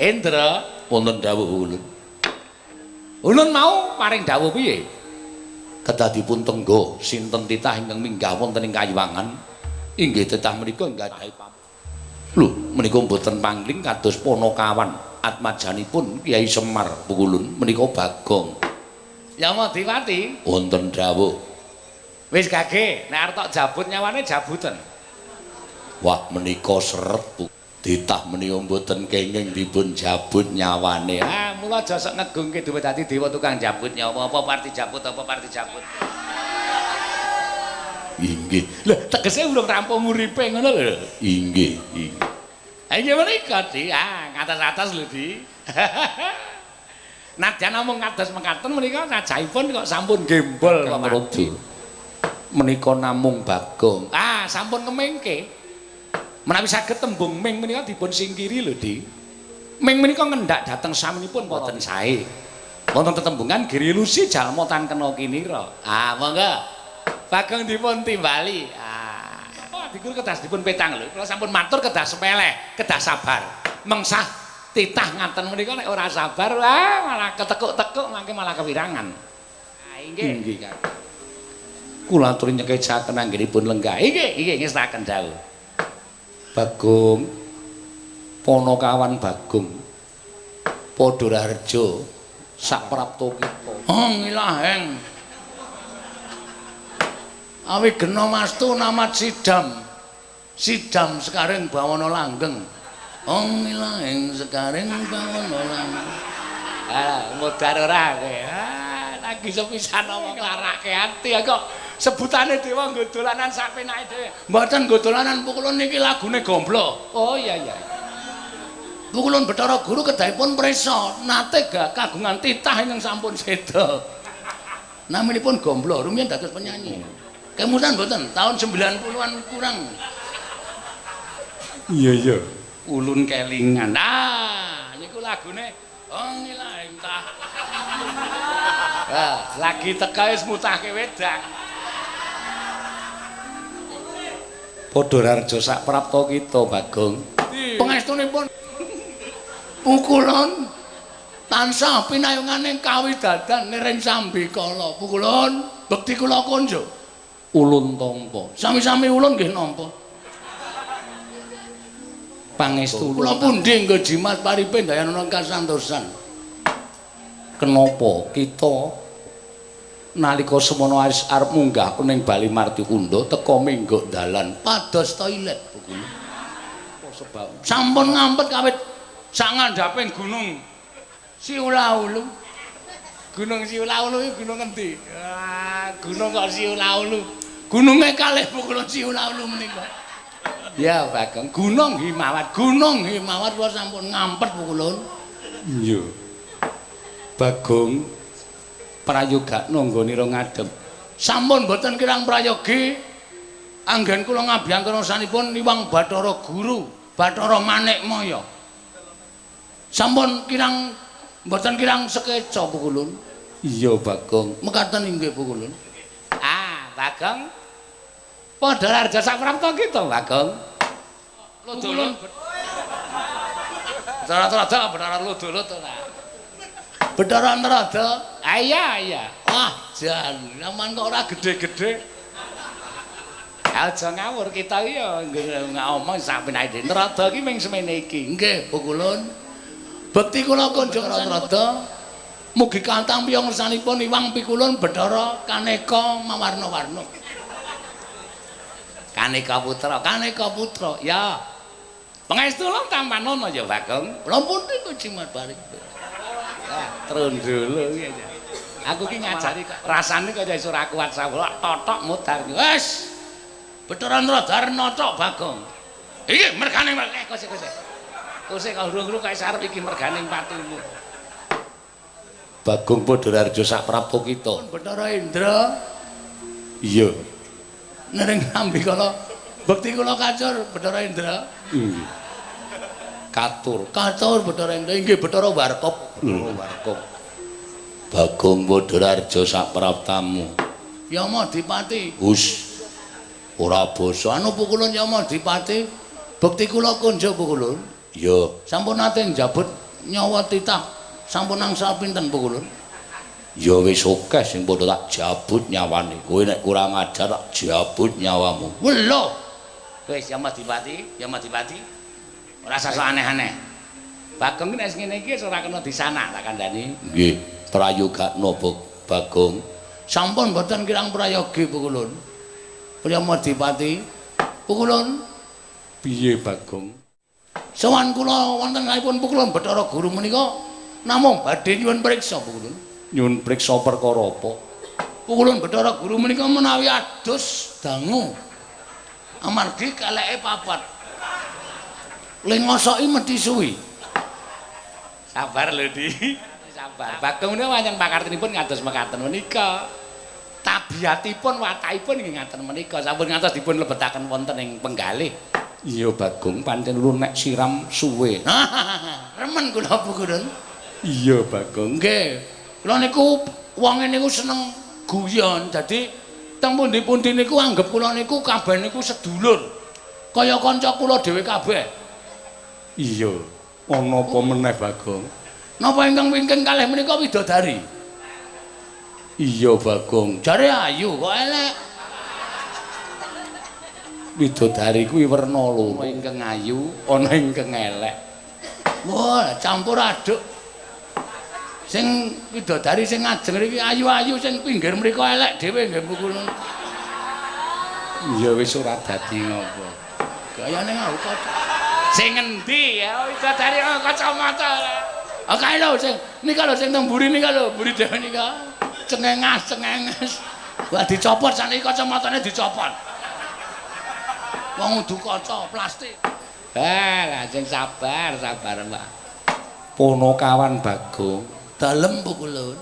Indra, wonten dawuh ulun. Ulun mau paring dawuh piye? Kedah dipun tengga sinten titah ingkang minggah wonten ing kayiwangan. Inggih titah menika nggadahi pamrih. Lho, menika mboten pangling kados Panakawan atmajanipun Kyai Semar pukulun menika Bagong. Yamadipati, wonten dawuh. Wis gage, nek arep tok jabut nyawane jabuten. Wah, menika seret. Titah menika mboten kenging dipun jabut nyawane. Ah, mula aja sok ngegungke duwe dadi dewa tukang jabut nyawa, apa parti jabut, apa parti jabut. Inggih. Lho, tegese urung rampung uripe ngono lho. Inggih, inggih. Ha inggih menika, Di. Ah, ngatas-atas lho, Di. Nadyan namung kados mekaten menika sajahipun kok sampun gembol kok Raja. Menika namung Bagong. Ah, sampun kemengke. Menawi saged tembung ming menika dipun singkiri lho, Di. Ming menika ngendak dhateng saminipun boten sae. Wonten tetembungan girilusi jalma tan kena kinira. Ah, monggo. Bagong dipun timbali. Ah, adigur kedah dipun petang lho. Kula sampun matur kedah sepeleh, kedah sabar. Mengsah titah ngaten menika nek ora sabar, ah malah ketekuk-tekuk mangke malah kewirangan. Ah, inggih. Inggih, Kang. Kula aturi nyekecaken anggenipun lenggah. Inggih, inggih ngestaken dawuh. Bagong, Panakawan Bagong, Padha Raharja sak prapta kita. Oh, ngilaheng. Awi gena mastu namat sidam. Sidam sekaring bawana langgeng. Oh, ngilaheng sekaring bawana langgeng. Ah, modar ora kowe. Ah, lagi sepisan omong nglarake ati kok. Sebutane dewa nggo dolanan sak penake dhewe. Mboten nggo dolanan pukulun niki lagune gomblo. Oh iya iya. Pukulun Bathara Guru kedahipun prisa nate kagungan titah ingkang sampun seda. Naminipun Gomblo rumiyin dados penyanyi. Kemutan mboten tahun 90-an kurang. Iya iya. Ulun kelingan. Ah, niku lagune oh ngilaheng tah. Ah, lagi teka wis mutahke wedang. Padha Raharja sak prapta kita, Bagong. Pangestunipun pukulun tansah pinayungane kawidadan niring sambikala. Pukulun bekti kula konjo. Ulun tampa. Sami-sami ulun nggih nampa. Pangestu kula pundi nggo jimat paripe dayanana kasantosan. Kenapa kita nalika semono wis arep munggah ning Bali Martikunda teka menggok dalan pados toilet pukulun. Apa sebab? Sampun ngampet kawit sak ngandhaping gunung Siulaulu. Gunung Siulaulu iki gunung endi? Ah, gunung kok Siulaulu. Gununge kalih pukulun Siulaulu menika. Ya, Bagong, Gunung Himawat, Gunung Himawat kula sampun ngampet pukulun. Iya. Bagong prayogakno nggonira ngadhep. Sampun mboten kirang prayogi anggen kula ngabiyantara sanipun Iwang Bathara Guru, Bathara Manikmaya. Sampun kirang mboten kirang sekeca pukulun. Iya, Bagong. Mekaten inggih pukulun. Ah, Bagong. Padha Raharja sak prapta kita, Bagong. Lodolot. Bathara Narada, Bathara lodolot ora. Bathara Narada. Ah iya iya. Wah, jan, aman kok ora gedhe-gedhe. Aja ngawur kita iki ya ngomong sak penake dhewe. Narada iki ming semene iki. Nggih, pukulun. Bekti kula kunjung Narada. Mugi katampi ngersanipun Iwang Pikulun Bathara kaneka mawarna-warna. Kaneka putra, kaneka putra. Ya. Pangestu lho tampanono ya, Bagong. Kula pundi jimat barik. Ah, trondolo iki aja. Aku ki ngajari rasane kaya iso ora kuat sawula totok mudar. Wis. Bathara Narada notok Bagong. Iki mergane kose kose. Kose kok urung-urung kaya sarep iki mergane patimu. Bagong Padha Raharja sak prapta kita. Bathara Indra. Iya. Nering sambikala bekti kula kacur Bathara Indra. Inggih. Katur. Katur Bathara Indra inggih Bathara Warkop. Bathara Warkop. Bagong Padha Raharja sak praptamu. Yamadipati. Hus. Ora basa. Anu pukulun Yamadipati. Bekti kula konjo pukulun. Iya. Sampun nate njabut Nyawa titah sampun angsal pinten Pukulun? Ya wis akeh sing padha tak jabut nyawane. Kowe nek kurang ajar tak jabut nyawamu. Welo. Wis ya Madipati, ya Madipati. Ora sasok aneh-aneh. Bagong nek ngene iki ora kena disanak tak kandhani. Nggih, prayogakno Bagong. Sampun mboten kirang prayogi Pukulun. Priya Madipati. Pukulun. Piye Bagong? Sowan kula wonten kalihipun Pukulun Bathara Guru menika namung badhe nyuwun priksa Pukulun. Nyuwun priksa perkara apa? Pukulun Bathara Guru menika menawi adus dangu. Amargi keleke papat. Le ngosoki mesti suwi. Sabar lho, Di. Sabar. Bagong menika pancen pakartinipun ngados mekaten menika. Tabiatipun watakipun nggih ngaten menika. Sampun ngantos dipun lebetaken wonten ing penggalih. Iya Bagong, pancen ulun nek siram suwe. Remen kula Pukulun. Iya Bagong. Nggih. Kula niku wonge niku seneng guyon. Dadi teng pundi-pundi niku anggep kula niku kabeh niku sedulur. Kaya kanca kula dhewe kabeh. Iya. Ana apa meneh Bagong? Napa ingkang wingking kalih menika widodari? Iya Bagong. Jare ayu kok elek. Widodari kuwi werna loro, ingkang ayu ana ingkang elek. Wah, campur aduk. Sing widodari sing ngajeng mriki ayu-ayu, sing pinggir mriku elek dhewe nggih Pukulun. Ya wis ora dadi ngopo. Gayane nganggo kaca. Sing ngendi ya widodari kacamata. Ah kae lho sing nika lho sing teng mburi nika lho, mburi dhewe nika. Cengengas cengenges. Wah dicopot saniki kacamatane dicopot. Wong udu kaca plastik. Ah, lah sing sabar, sabar, Mbak. Ponokawan Bagong, dalem Pukulun.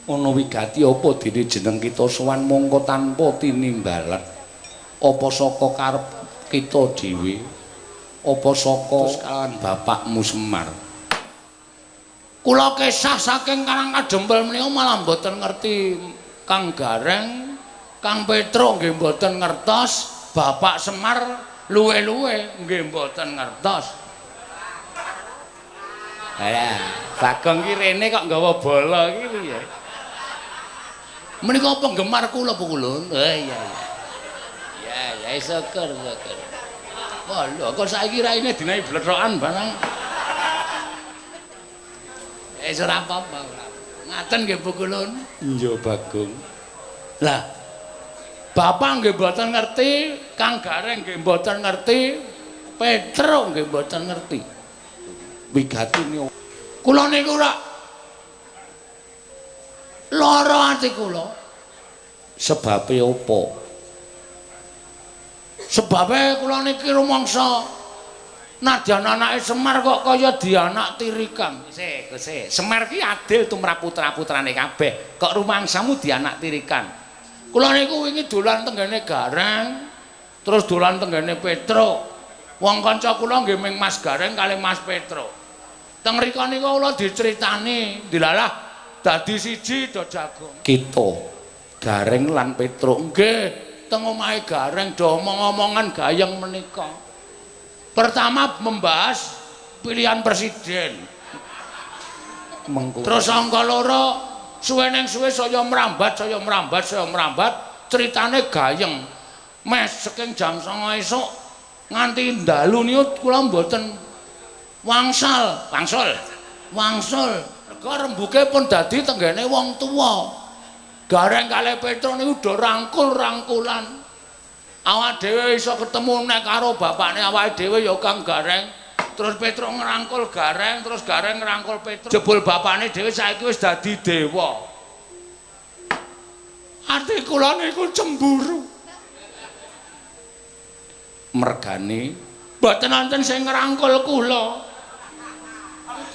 Ana wigati apa dene jeneng kita sowan mongko tanpa tinimbalan. Apa saka karep kita dhewe? Apa saka kalawan bapakmu Semar? Kula kesah saking Karang Kadempel menika malah mboten ngerti Kang Gareng, Kang Petro nggih mboten ngertos. Bapak Semar luwe-luwe nggih mboten ngertos. Lah, Bagong ki rene kok nggawa bola iki piye? Menika penggemar kula Pukulun. Oh iya iya. Ya ya syukur syukur. Wah lho kok saiki raine dinaiki blethokan barang. Wis ora apa-apa. Ngaten nggih Pukulun. Iya Bagong. Lah Bapak nggih mboten ngerti, Kang Gareng nggih mboten ngerti, Petro nggih mboten ngerti. Wigatine kula niku ora lara ati kula. Sebabe apa? Sebabe kula niki rumangsa nadyan anake Semar kok kaya dianak tirikan. Sik, sik. Semar ki adil tumrap putra-putrane kabeh. Kok rumangsamu dianak tirikan? Kula niku wingi dolan tenggene Gareng, terus dolan tenggene Petro. Wong kanca kula nggih ming Mas Gareng kalih Mas Petro. Teng mriku niku kula diceritani, dilalah dadi siji do jago. Kita Gareng lan Petro nggih teng omahe Gareng do omong-omongan gayeng menika. Pertama membahas pilihan presiden. Mengko. Terus angka loro suwe ning suwe saya merambat, saya merambat, saya merambat, ceritane gayeng. Mes saking jam 09.00 esuk nganti dalu niku kula mboten wangsal, wangsul. Wangsul. Mergo rembuke pun dadi tenggene wong tuwa. Gareng kalih Petro niku do rangkul-rangkulan. Awak dhewe iso ketemu nek karo bapakne awake dhewe ya Kang Gareng. Terus Petro ngrangkul Gareng, terus Gareng ngrangkul Petro. Jebul bapakne dhewe saiki wis dadi dewa. Ati kula niku cemburu. Mergane mboten wonten sing ngrangkul kula.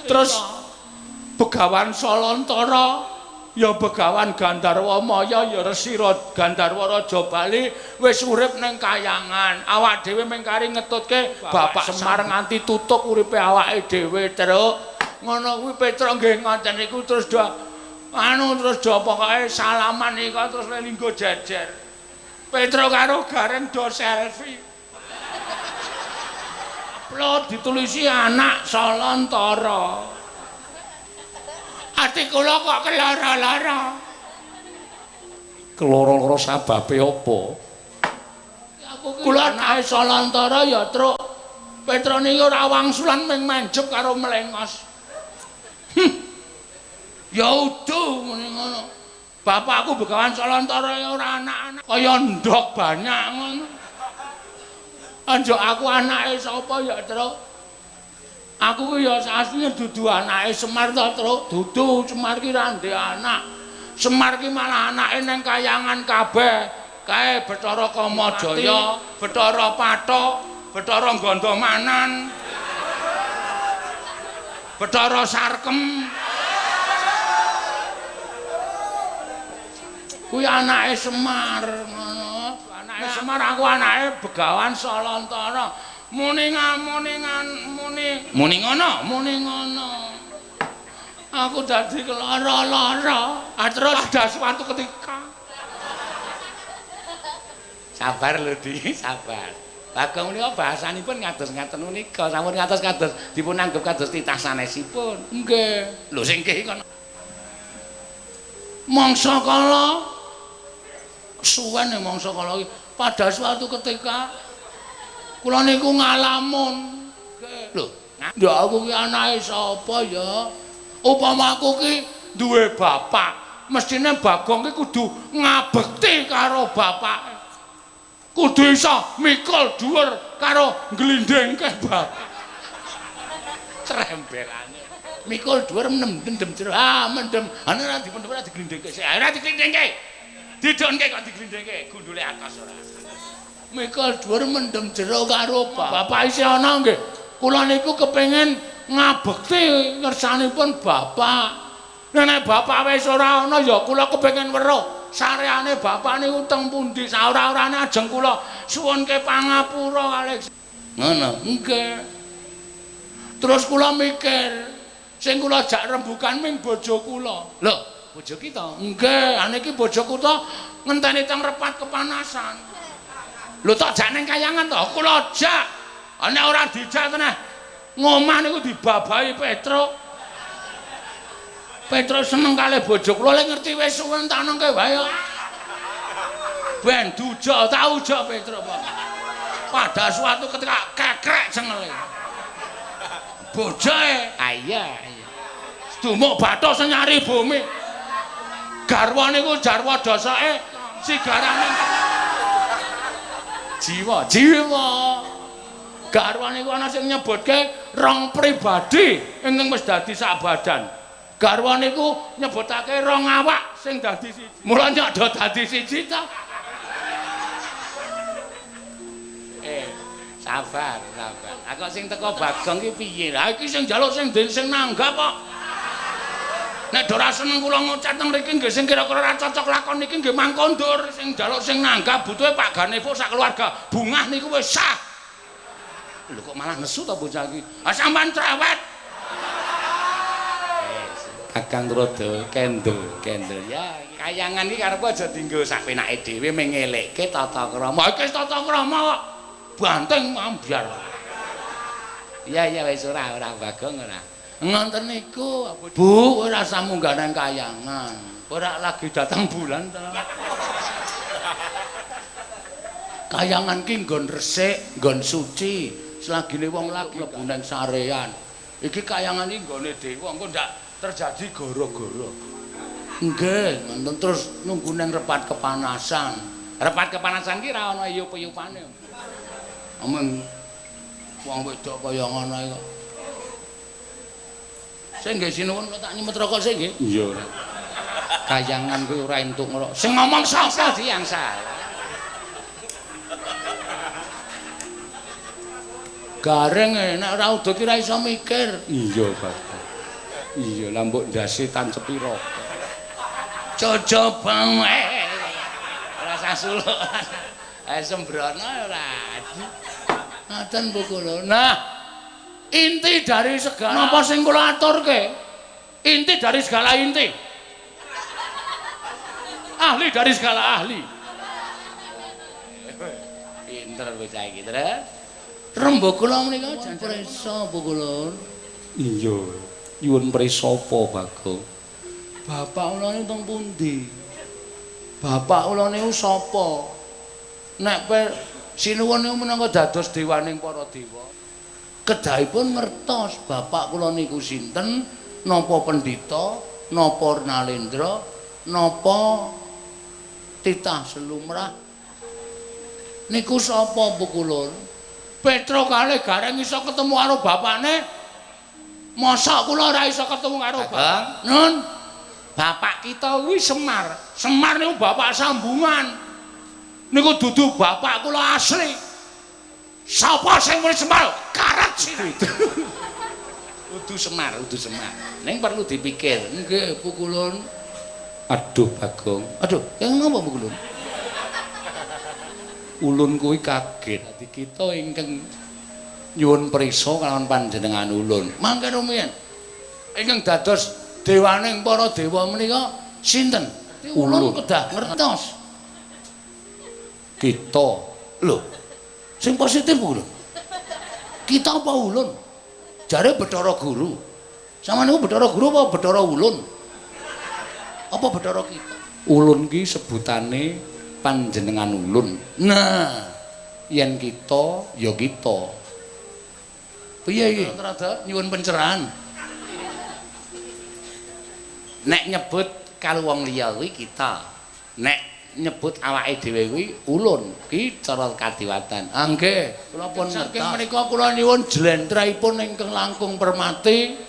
Terus Begawan Salantara ya Begawan Gandharwa Maya ya Resi Gandharwa Raja Bali wis urip ning kayangan. Awak dhewe mung kari ngetutke Bapak Semar nganti tutuk uripe awake dhewe, Truk. Ngono kuwi Petruk nggih ngoten niku terus do anu terus do pokoke salaman nika terus linggo jejer. Petruk karo Gareng do selfie. Upload ditulisi anak Salantara. Ati kula kok kelara-lara. Keloro-loro sababe apa? Kula anake Salantara ya, Truk. Petro niki ora wangsulan ming manjep karo mlengos. Ya udu muni ngono. Bapakku Begawan Salantara ya ora anak-anak kaya ndok banyak ngono. Anjuk aku anake sapa ya, Truk? Aku ki ya asline dudu anake Semar to, Truk. Dudu, Semar ki ra ndek anak. Semar ki malah anake ning kayangan kabeh. Kae Bathara Kamajaya, Bathara Pathok, Bathara Gandamanan, Bathara Sarkem. Kuwi anake Semar ngono. Anake Semar, aku anake Begawan Salantara. Muni muni muni ngono, muni ngono. Aku dadi kelara-lara. Terus ada suatu ketika. Sabar lho, Di, sabar. Bagong menika bahasanipun ngados ngaten menika, sampun ngatos kados dipun anggep kados titah sanesipun. Nggih. Lho sing nggih kono. Mangsa kala suwen mangsa kala iki pada suatu ketika kula niku ngalamun. Lho, ndak aku ki anake sapa ya? Upama aku ki duwe bapak, mestine Bagong ki kudu ngabekti karo bapake. Kudu iso mikul dhuwur karo nglindhingke bapak. Trembelane. Mikul dhuwur mendem jero. Ah, mendem. Ana ora dipendem ora diglindhingke. Ora diglindhingke. Didonke kok diglindhingke, gundule atos ora. Mikul dhuwur mendem jero karo bapak isih ana nggih. Kula niku kepengin ngabekti ngersanipun bapak. Nek bapak wis ora ana ya kula kepengin weruh sareane bapak niku teng pundi, saora-orane ajeng kula suwunke pangapura kalih. Ngono. Nggih. Terus kula mikir, sing kula jak rembukan ming bojo kula. Lho, bojo kita? Nggih, ane iki bojoku to ngenteni teng repat kepanasan. Lho tok jak ning kayangan to, kula jak. Nek ora dijak teneh ngomah niku dibabahi Petruk. Petruk seneng kalih bojo kula, lek ngerti wis suwen tak nengke wae kok. Ben duja tak uja Petruk, Pak. Pada suatu ketika kekrek cengele. Bojoe, ah iya, iya. Dumuk bathuk senyari bumi. Garwa niku jarwa dasake sigarane jiwa, jiwa. Garwa niku ana sing nyebutke rong pribadi ingkang wis dadi sak badan. Garwa niku nyebutake rong awak sing dadi siji. Mula nyok do dadi siji ta. Sabar, sabar. Aku sing teko Bagong ki piye? Lah iki sing njaluk sing sing nanggap kok. Nek ora seneng kula ngucap teng mriki nggih sing kira-kira ora cocok lakon niki nggih mangkondur. Sing njaluk sing nanggap butuhe Pak Ganevo sak keluarga. Bungah niku wis sah. Lho kok malah nesu to bocah iki? Ah sampean cerewet. Kakang rada kendel, kendel. Ya, kayangan iki karepe aja dienggo sak penake dhewe mung ngelekke tata krama. Iki tata krama kok. Banteng ambyar. Iya iya wis ora ora Bagong ora. Ngoten niku, Bu, ora usah munggah nang kayangan. Ora lagi datang bulan ta. Kayangan ki nggon resik, nggon suci. Selagine wong lagi mlebu nang sarean. Iki kayangan iki nggone dewa, engko ndak terjadi goro-goro. Nggih, ngoten terus nunggu nang repat kepanasan. Repat kepanasan ki ra ana iyup-iyupane. Ameng wong wedok kaya ngono iki kok. Sing nggih sinuwun kula tak nyemet rokok sik nggih. Iya ora. Kayangan kuwi ora entuk ngrok. Sing ngomong sapa sih yang salah. Gareng nek ora udo ki ora iso mikir. Iya, Pak. Iya, lah mbok ndase tancepi rokok. Cocoba ora usah suluk. Sembrono ora. Ngaten Bu kula. Nah, inti dari segala napa sing kula aturke? Inti dari segala inti. Ahli dari segala ahli. Pinter bocah iki, terus. Rembug kula menika jan prisa Pukulun. Iya, nyuwun prisa apa, Bagong? Bapak kula niku teng pundi? Bapak kula niku sapa? Nek sinuwun niku minangka dados dewaning para dewa. Kedahipun ngertos bapak kula niku sinten, napa pendhita, napa Nalendra, napa titah selumrah. Niku sapa Pukulun? Petro kalih Gareng iso ketemu karo bapakne. Mosok kula ora iso ketemu karo bapak? Nun. Bapak kita kuwi Semar. Semar niku bapak sambungan. Niku dudu bapak kula asli. Sapa sing muni Semar? Karet sira. Kudu Semar, kudu Semar. Ning perlu dipikir. Nggih, Pukulun. Aduh, Bagong. Aduh, kaya napa Pukulun? Ulun kuwi kaget. Dadi kita ingkang nyuwun prisa kalawan panjenengan ulun. Mangke rumiyin. Ingkang dados dewaning para dewa menika sinten? Ulun kedah ngertos. Kita. Lho. Sing positif lho. Kita apa ulun? Jare Bathara Guru. Sama niku Bathara Guru apa Bathara Ulun? Apa Bathara kita? Ulun ki sebutane panjenengan ulun. Nah, yen kita ya kita. Piye iki? Rada nyuwun pencerahan. Nek nyebut karo wong liya kuwi kita. Nek nyebut awake dhewe kuwi ulun, ki cara kadiwatan. Ah nggih, kula pun ngertos. Saking menika kula nyuwun jlentrehipun ingkang langkung permati.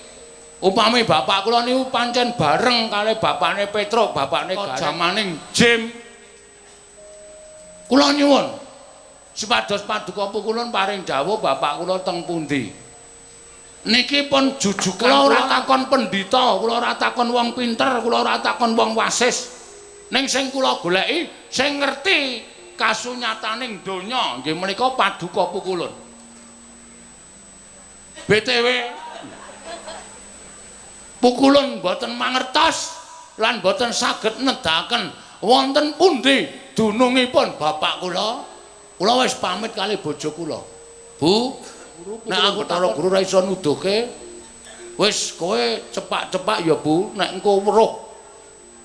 Upami bapak kula niku pancen bareng kalih bapakne Petruk, bapakne jamaning Jim. Kula nyuwun supados paduka Pukulun paring dawuh bapak kula teng pundi. Niki pun jujukan kula ora takon pendhita, kula ora takon wong pinter, kula ora takon wong wasis. Ning sing kula goleki sing ngerti kasunyataning donya nggih menika paduka Pukulun. BTW Pukulun mboten mangertos lan mboten saged nedahaken wonten pundi dunungipun bapak kula. Kula wis pamit kali bojo kula. Bu, nek aku Bathara Guru ora iso nuduhke, wis kowe cepak-cepak ya Bu, nek engko weruh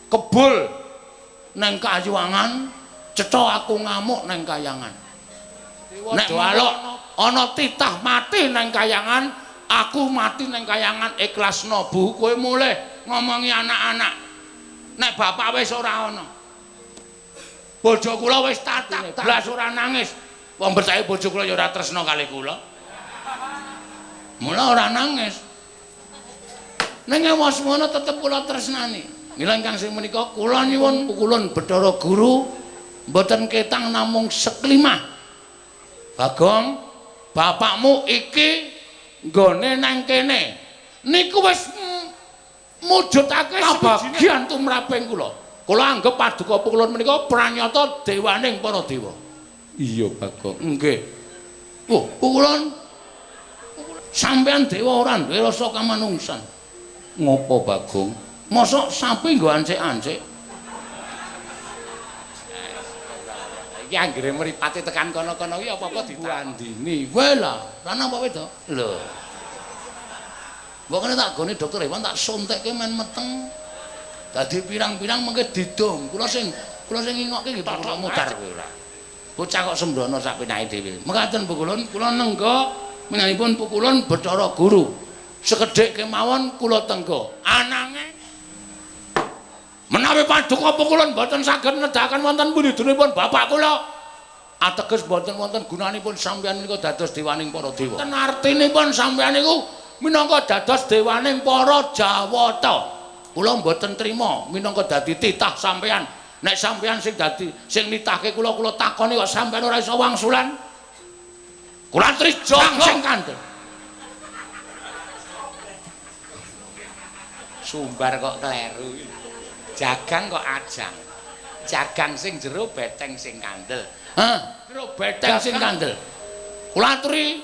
kebul neng kayuwangan, cetha aku ngamuk neng kayangan. Nek walok ana titah mati neng kayangan, aku mati neng kayangan ikhlasno Bu, kowe mulih ngomongi anak-anak. Nek bapak wis ora ana. Bojo kula wis tatak blas ora nangis. Wong percaya bojo kula ya ora tresna kali kula. Mula ora nangis. Ning wis ngono tetep kula tresnani. Mila ingkang sing menika kula nyuwun Pukulun Bathara Guru mboten ketang namung seklimah. Bagong, bapakmu iki nggone nang kene. Niku wis mujudake bagian tumraping kula. Kula anggep paduka Pukulun menika pranyata dewaning para dewa. Iya, Bagong. Nggih. Oh, Pukulun sampean dewa ora duwe rasa kamanungsan. Ngopo, Bagong? Mosok sapi nggo ancik-ancik. Iki anggere mripate tekan kono-kono iki apa-apa ditandini. Wae lah, lanang apa wedok? Lho. Mbok kene tak gone dokter hewan tak suntikke men meteng. Dadi pirang-pirang mengke didong. Kula sing ngingokke nggih kula mudhar kowe ora. Bocah kok sembrono sak penake dhewe. Mekaten Pukulun, kula nengga minanipun Pukulun Bathara Guru. Sekedhik kemawon kula tengga. Ananging menawi paduka Pukulun mboten saged nedahaken wonten pundi-pundinipun bapak kula, ateges mboten wonten gunanipun sampeyan menika dados dewaning para dewa. Ten artinipun sampeyan niku minangka dados dewaning para Jawata. Kula mboten trima minangka dadi titah sampeyan. Nek sampeyan sing dadi sing nitahke kula, kula takoni kok sampeyan ora iso wangsulan. Kula trijaga sing kandel. Sumbar kok kleru. Jagang kok ajang. Jagang sing jero beteng sing kandel. Hah, jero beteng sing kandel. Kula aturi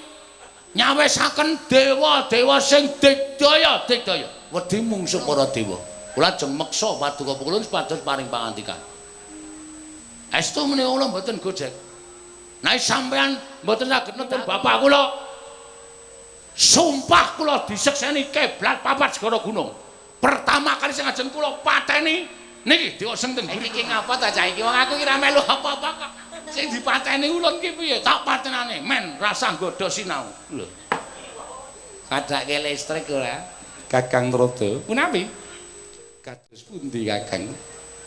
nyawisaken dewa-dewa sing digdaya, digdaya. Wedi mungsuh para dewa. Kula ajeng meksa paduka Pukulun supados paring pangandikan. Estu menika kula mboten gojek. Nek sampean mboten saged nentun bapak kula, sumpah kula disekseni keblat papat segara gunung. Pertama kali sing ajeng kula pateni niki dioseng teng mburi. Iki ngapa ta cah iki? Wong aku ki ra melu apa-apa kok. Sing dipateni ulun ki piye? Tak patenane men rasah nggodha sinau. Lho. Padake listrik ora? Kakang Trada. Punapi? Kados pundi Kakang?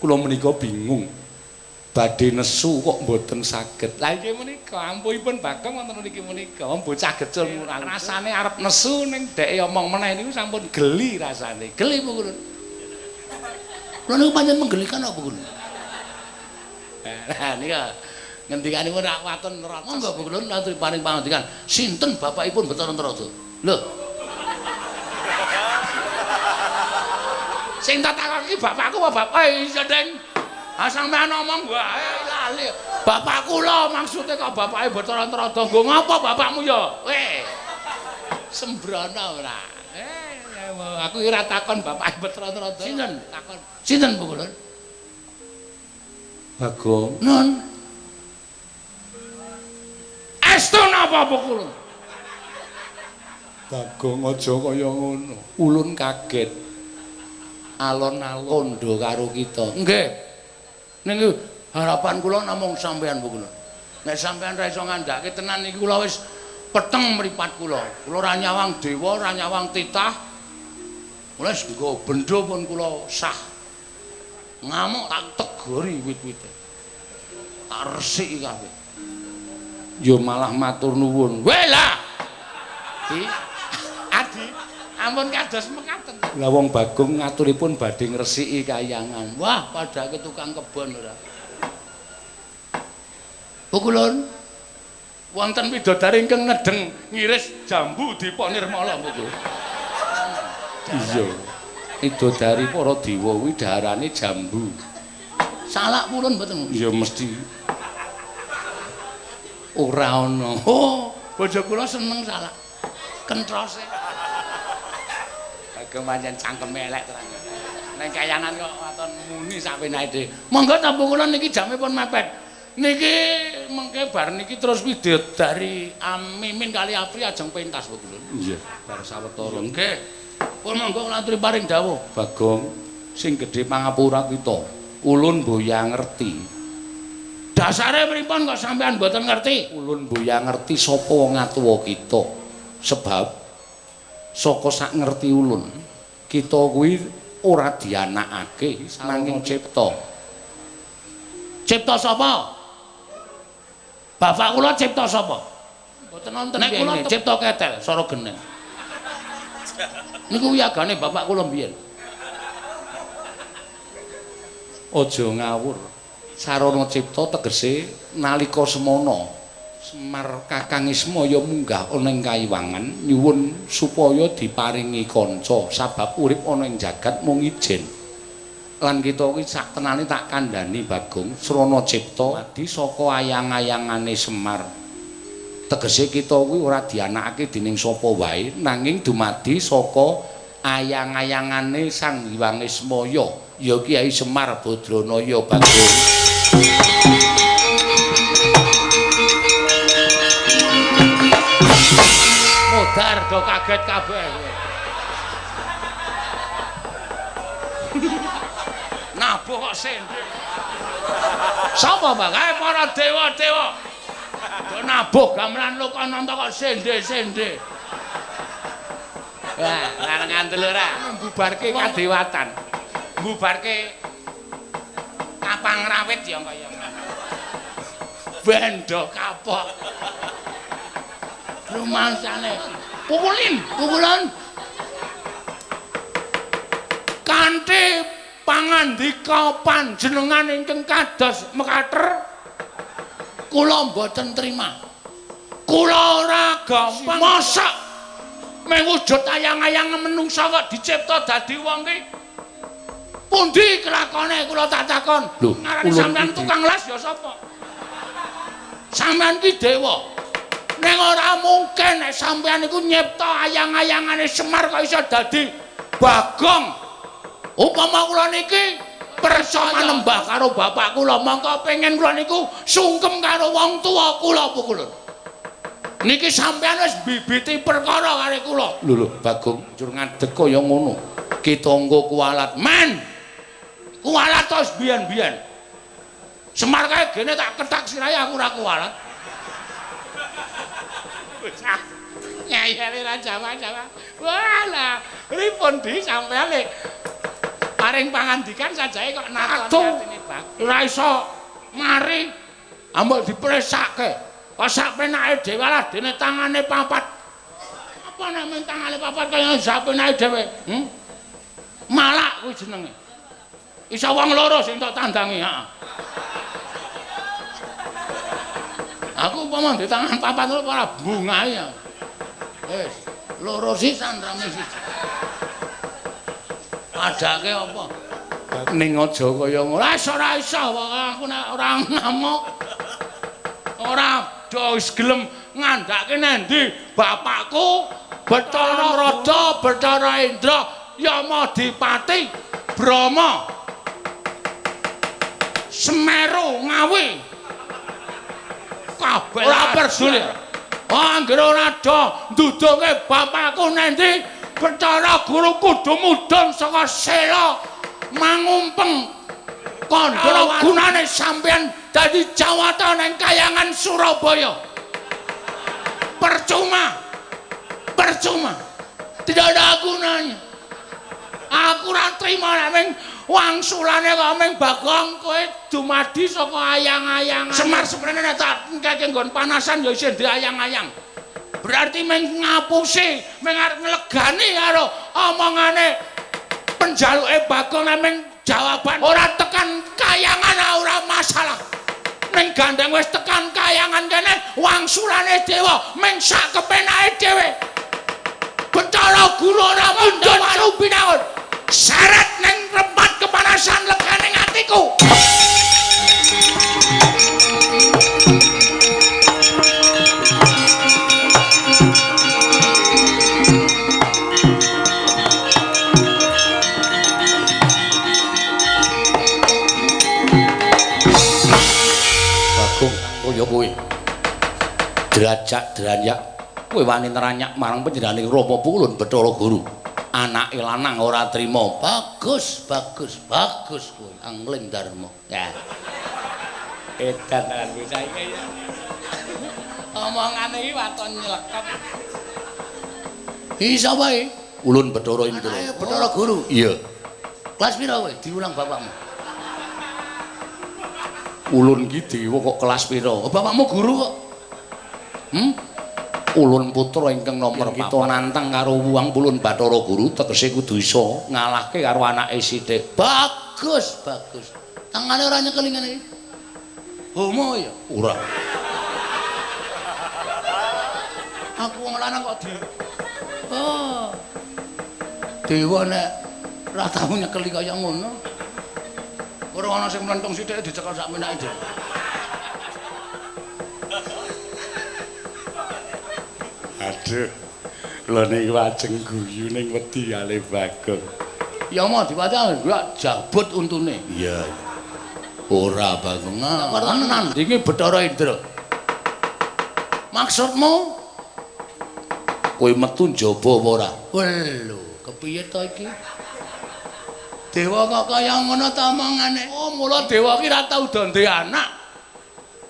Kula menika bingung. Badhe nesu kok mboten saged. Lah iki menika ampuhipun Bagong wonten mriki menika. Bocah gecul rasane arep nesu ning dheke omong meneh niku sampun geli rasane. Geli Bu Kulun. Kula niku pancen menggelikan apa Bu Kulun? Lah nika ngendikanipun rak waton neraka. Monggo Bu Kulun aturi paring pangandikan. Sinten bapakipun Bathara Trada? Lho. Sing tak takon iki bapakku apa bapak? Iya, Deng. Ah sampean omong wae lali. Bapak kula maksude kok bapake Bathara Trada nggo ngapa bapakmu ya? Weh. Sembrono ora. Aku ora takon bapake Bathara Trada. Sinten? Takon. Sinten Bu Kulun? Bagong. Nun. Estu napa Bu Kulun? Bagong aja kaya ngono. Ulun kaget. Alon-alon do karo kita. Nggih. Niki harapan kula namung sampean Bu Kulun. Nek sampean ra iso ngandhake tenan niki kula wis peteng mripat kula. Kula ora nyawang dewa, ora nyawang titah. Kula wis nggo bendho pun kula sah. Ngamuk tak tegori wit-wite. Tak resiki kabeh. Ya malah matur nuwun. Weh lah. Di Adi, ampun kados mekaten. Lah wong Bagong ngaturipun badhe ngresiki kayangan. Wah, padake tukang kebon ora. Bu Kulun, wonten widodari ingkang nedheng ngiris jambu Dipa Nirmala Bu Kulun. Iya. Widodari para dewa kuwi daharane jambu. Salak purun mboten? Ya mesti. Ora ana. Oh, bojo kula seneng salak. Kentrose. Bagong pancen cangkeme elek tenan. Ning kayangan kok waton muni sak penake dhewe. Monggo ta Bu Kulun niki jame pun mepet. Niki mengke bar niki terus widodari Amimin kali Apri ajeng pentas Bu Kulun. Iya, bar sawetara. Nggih. Pun monggo kula aturi paring dawuh. Bagong sing gedhe pangapura kita. Ulun boya ngerti. Dasare pripun kok sampean mboten ngerti? Ulun boya ngerti sapa wong atuwa kita. Sebab saka sak ngerti ulun, kita kuwi ora dianakake nanging cipta. Cipta sapa? Bapak kula cipta sapa? Mboten wonten nek kula cipta ketel sora geneng. Niku wiyagane bapak kula mbiyen. Aja ngawur. Sarana cipta tegese nalika semana Semar Kakang Ismaya munggah ana ing kayiwangan nyuwun supaya diparingi kanca sabab urip ana ing jagat mung ijen. Lan kita kuwi sak tenane tak kandhani Bagong srana cipta adi saka ayang-ayangane Semar. Tegese kita kuwi ora dianakake dening sapa wae nanging dumadi saka ayang-ayangane Sang Hyang Ismaya ya Kyai Semar Badranaya Bagong. Modar do kaget kabeh. Nabuh kok sendhe. Sapa Bang? Kae para dewa-dewa. Do nabuh gamelan Lokananta kok sendhe-sendhe. Wah, larang ngandel ora. Mbubarke kadewatan. Mbubarke kapang rawit ya kaya. Bendo kapok. Rumangsane. Pukulin, pukulan. Kanthi pangandika panjenengan ingkang kados mekater kula mboten trima. Kula ora gampang. Mosok mung wujud ayang-ayang menungsa kok dicipta dadi wong ki. Pundi kelakone kula tak takon. Ngarani sampean tukang las ya sapa? Sampean ki dewa. Ning ora mungkin nek sampean iku nyipta ayang-ayangane Semar kok iso dadi Bagong. Upama kula niki percaya manembah karo bapak kula, mongko pengen kula niku sungkem karo wong tuwa kula pukulun. Niki sampean wis bibiti perkara karo kula. Lho lho, Bagong njur ngadeg kaya ngono. Ki tangga kualat. Men. Kualat to wis biyen-biyen. Semar kae gene tak kethak sirahe aku ora kualat. Bocah ngeyele ra Jawa-Jawa. Walah, pripun di sampean lek paring pangandikan sajae kok natoni atine Bagong. Ora iso mari ambek dipresake. Kok sak penake dhewe lah dene tangane papat. Apa nek men tangane papat kaya sak penake dhewe? Malak kuwi jenenge. Iso wong loro sing tok tandangi, heeh. Aku umpama ndek tangan papat lho ora bungahe ya. Wis, loro sisan rame siji. Padake apa? Ning aja kaya ngono. Ora iso aku nek ora ngamuk. Ora do wis gelem ngandhake nendi bapakku Bathara Raja Bathara Indra Yamadipati Brahma Semeru Ngawi kabeh ora peduli. Anggere ora do ndudunge bapakku nendi Bathara Guru kudu mudhun saka sela mangumpeng kandha gunane sampeyan dadi Jawata nang kayangan Surabaya. Percuma. Percuma. Tidak ada gunanya. Aku ora trima nek ming wangsulane kok ming Bagong kowe dumadi saka ayang-ayangan. Semar seprene nek tak engkeke nggon panasan ya isih diayang-ayang. Berarti ming ngapusi, ming arep nglegani karo omongane penjaluke Bagong nek ming jawaban ora tekan kayangan ora masalah. Ning gandeng wis tekan kayangan kene wangsulane dewa ming sak kepenake dhewe. Bathara Guru ora mundhun waru binangun. Seret ning rempat kepanasan legane atiku. Bagong kaya kowe. Derajat deranyak kowe wani neranyak marang panjenengane Rama Pukulun Bathara Guru. Anake lanang ora trima. Bagus, bagus, bagus kowe Angling Darma. Ya. Edan tenan bocah iki ya. Omongane iki waton nylekep. Iki sapa iki? Ulun Bathara Indra. Ayo Bathara Guru. Iya. Kelas pira kowe diulang bapakmu? Ulun ki dewa kok kelas pira? Oh, bapakmu guru kok. Ulun putra ingkang nomer kita nantang karo wuwang Pulun Bathara Guru tegese kudu iso ngalahke karo anake sithik. Bagus, bagus. Tangane ora nyekeli ngene iki. Homo ya? Ora. Aku wong lanang kok di. Oh. Dewa nek ora tau nyekeli kaya ngono. Ora ana sing mlentung sithik dicekel sak menake dhewe. Aduh, kula niki wajeng guyu ning wedi kalih Bagong. Ya mau diwaca gak jabut untune. Iya. Ora Bagong. Ora nandingi Bathara Indra. Maksudmu kowe metu njaba apa ora? Lho, kepiye to iki? Dewa kok kaya ngono ta omongane? Oh, mula dewa ki ora tau do ndek anak.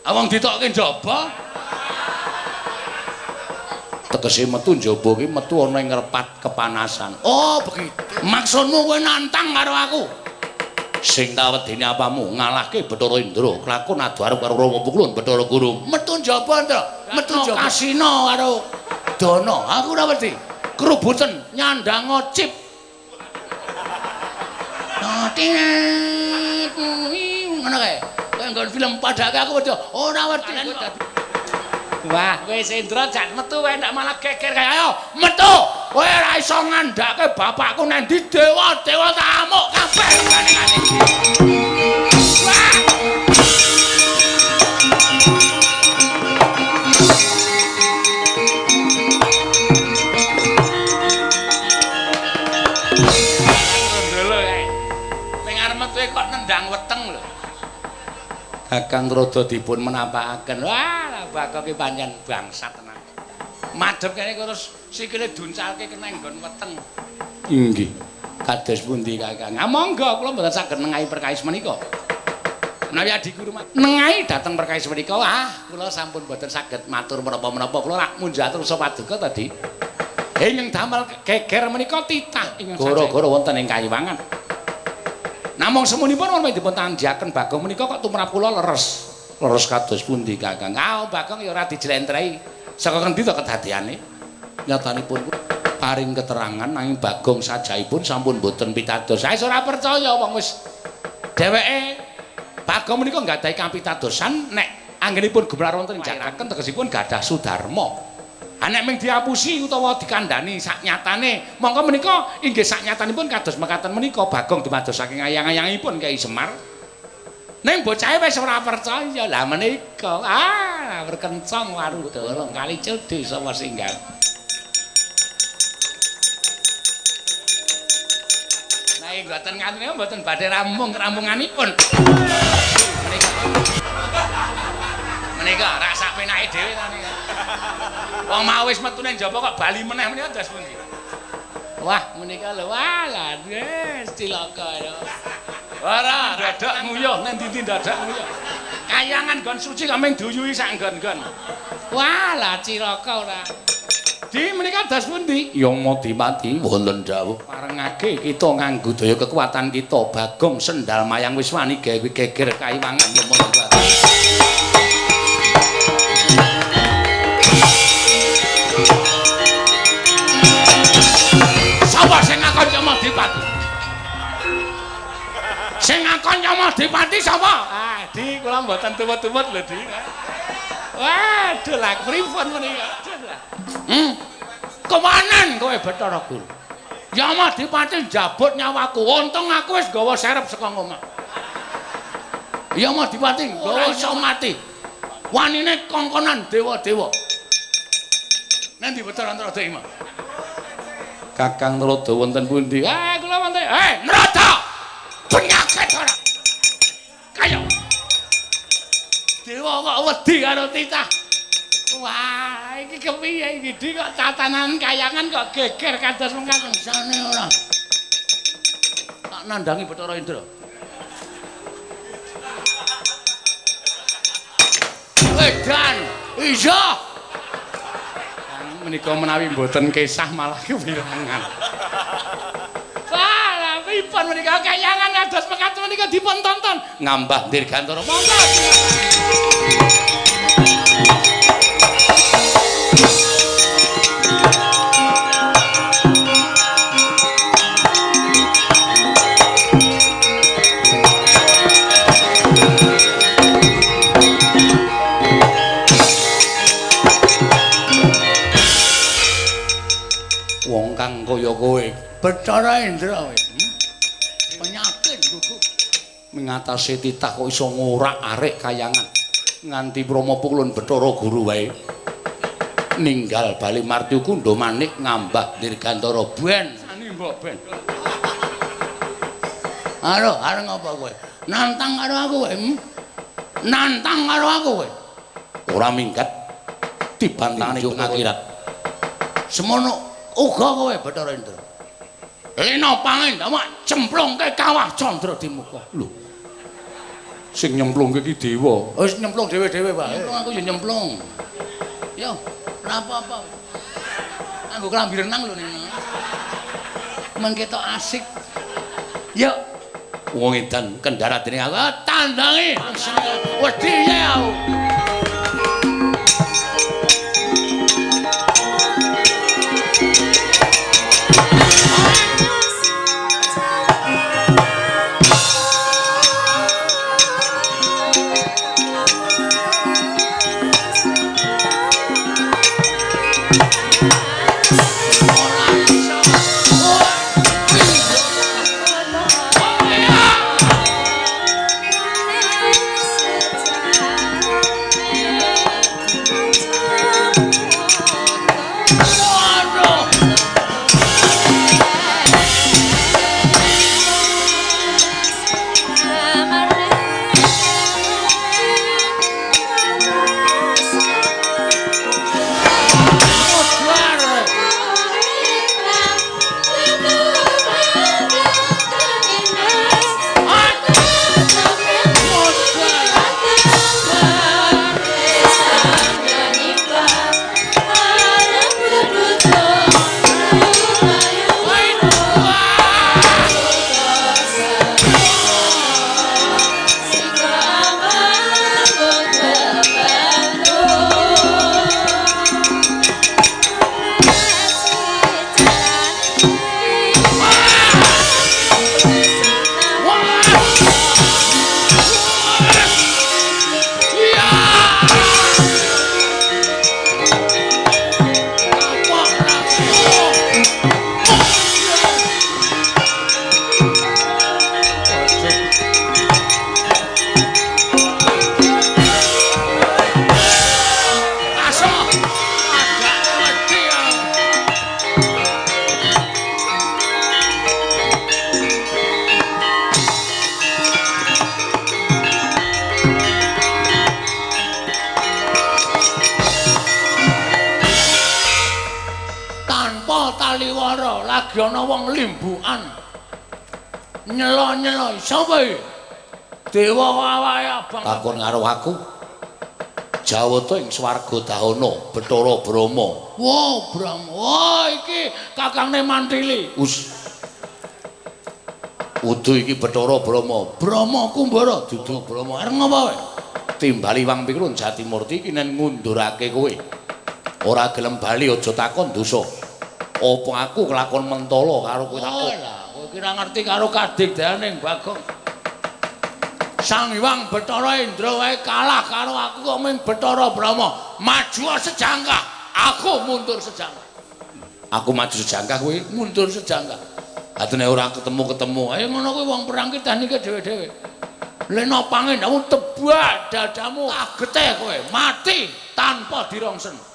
Awong ditokke njaba. Tegese metu njaba ki metu ana ing repat kepanasan. Oh, begitu. Maksudmu kowe nantang karo aku? Sing tak wedeni apamu ngalahke Bathara Indra, kelakon adu arep karo Rama Pukulun Bathara Guru. Metu njaba, Indra. Metu njaba. Kasina karo Dana. Aku ora wedi. Kerubuten nyandang cip. Ngono kae. Kaya nggon film padake aku wedi. Ora wedi. Wah, kowe Indra jak metu wae ndak malah geger kae. Ayo, metu. Kowe ora iso ngandhake bapakku nang ndi dewa-dewa tak amuk kabeh ngene-ngene. Wah. Ndolo kae. Ning arep metu kok nendang weteng lho. Kakang Rada dipun menampakaken. Wah, Bagong ki pancen bangsat tenan. Madhep kene terus sikile duncalke kena nggon weteng. Inggih. Kados pundi Kakang? Ah monggo kula mboten saged nengahi perkawis menika. Menawi adhiku nengahi dhateng perkawis menika, ah kula sampun mboten saged matur menapa-menapa. Kula rak munjatur paduka tadi. Ingkang damel geger menika titah ingkang gara-gara wonten ing kayiwangan. Namung semunipun wonten dipun tandhaken Bagong menika kok tumrap kula leres. Leres kados pundi Kakang? Ah Bagong ya ora dijlentrehi. Saka ngendi to kedadeane? Nyatanipun paring keterangan nanging Bagong sajaipun sampun mboten pitados. Saya ora percaya wong wis dheweke Bagong menika nggadahi kapitadosan nek anggenipun gumelar wonten ing jagaken tegesipun gadah sudarma. Nek mung diapusi utawa dikandhani saknyatane, mongko menika inggih saknyatanipun kados mekaten menika Bagong dumados saking ayang-ayangipun Kyai Semar. Ning bocahe wis ora percaya. Lah menika ah berkencang Warudara kali desa Singgan. Nah mboten ngantune mboten badhe rampung kerampunganipun. Menika. Menika rak sak penake dhewe ta nika. Wong mau wis metu nang njaba kok bali meneh menika dos pundi? Wah, menika lho, wah lah wis cilaka lho. Ora dadak nguyuh nang ndi-ndi dadak nguyuh. Kayangan nggon suci kok mung duyuhi sak nggon-nggon. Wah, lah cilaka ora. Di menika dos pundi? Ya mati-mati wonten dawuh parengake kita nganggo daya kekuatan kita Bagong sendal mayang wis wani gawe geger kayiwangan Yama. Sapa sing ngakon Yamadipati? Sing ngakon Yamadipati sapa? Ah, Di, kula mboten tumut-tumut lho, Di. Waduh, lah pripun menika? Kemanan kowe Bathara Guru? Yamadipati njabut nyawaku. Untung aku wis nggawa serep saka omah. Yamadipati nggawa iso mati. Wanine kongkonan dewa-dewa. Nanti Bathara Narada iki, Kakang Narada wonten pundi? Ah, kula wonten. Eh, Narada! Penyakit ora. Kaya dewa kok wedi karo titah. Wah, iki kepiye iki Di kok tatanan kayangan kok geger kados mengkaten sane ora. Tak nandangi Bathara Indra. Edan, iya. Menika menawi mboten kesah malah kewirangan. Wah, lha pripun menika kayangan kados mekaten menika dipun tonton ngambah dirgantara. Monggo. Wong kang kaya kowe Bathara Indra kowe. Penyakit gugup. Mengatasi titah kok iso ngorak-arik kayangan nganti Brahma pukulun Bathara Guru wae. Ninggal bali Martyu Kundha manik ngambah dirgantara ben. Sani mbok ben. Aduh, arep ngapa kowe? Nantang karo aku kowe. Nantang karo aku kowe. Ora minggat dibantani ing akhirat. Semono uga kowe Bathara Indra. Lena pangendamak cemplungke kawah Candra di muka. Lho. Sing nyemplungke iki dewa. Wis nyemplung dhewe-dhewe, Pak. Nyemplung aku ya nyemplung. Yo, ora apa-apa. Nganggo klambi renang lho ning. Men ketok asik. Yo. Wong edan kendara dening aku tandangi. Wedi ya aku. Lagi ana wong limbukan. Nyelo-nyelo sapa iki? Dewa awake abang. Takon karo aku. Jawata ing swarga dahana Bathara Brahma. Wah, Brahma. Wah, iki kakangne Mantili. Us. Udu iki Bathara Brahma. Brahma Kumbara dudu Brahma. Arep ngopo kowe? Timbali wang pikrun Jatimurti iki nen ngundurake kowe. Ora gelem bali aja takon dosa. Apa aku kelakon mentala karo kowe takon? Oh, lah, kowe iki ora ngerti karo kadigdayaning Bagong. Sang Hyang Bathara Indra wae kalah karo aku kok ming Bathara Brahma. Maju sejangkah, aku mundur sejangkah. Aku maju sejangkah kowe mundur sejangkah. Atune ora ketemu-ketemu. Ayo ngono kuwi wong perang ki teknike dhewe-dhewe. Leno pangendamu tebak dadamu, kageteh kowe, mati tanpa dirongsen.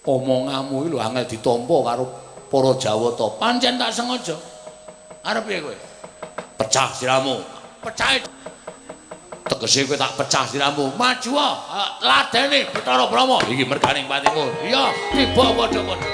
Omonganmu iki lho angel ditampa karo para Jawata. Pancen tak sengaja. Arep piye kowe? Pecah siramu. Pecah. Tegese kowe tak pecah siramu. Maju ladeni Bathara Brahma. Iki merganing patimu. Iya, tiba padha-padha.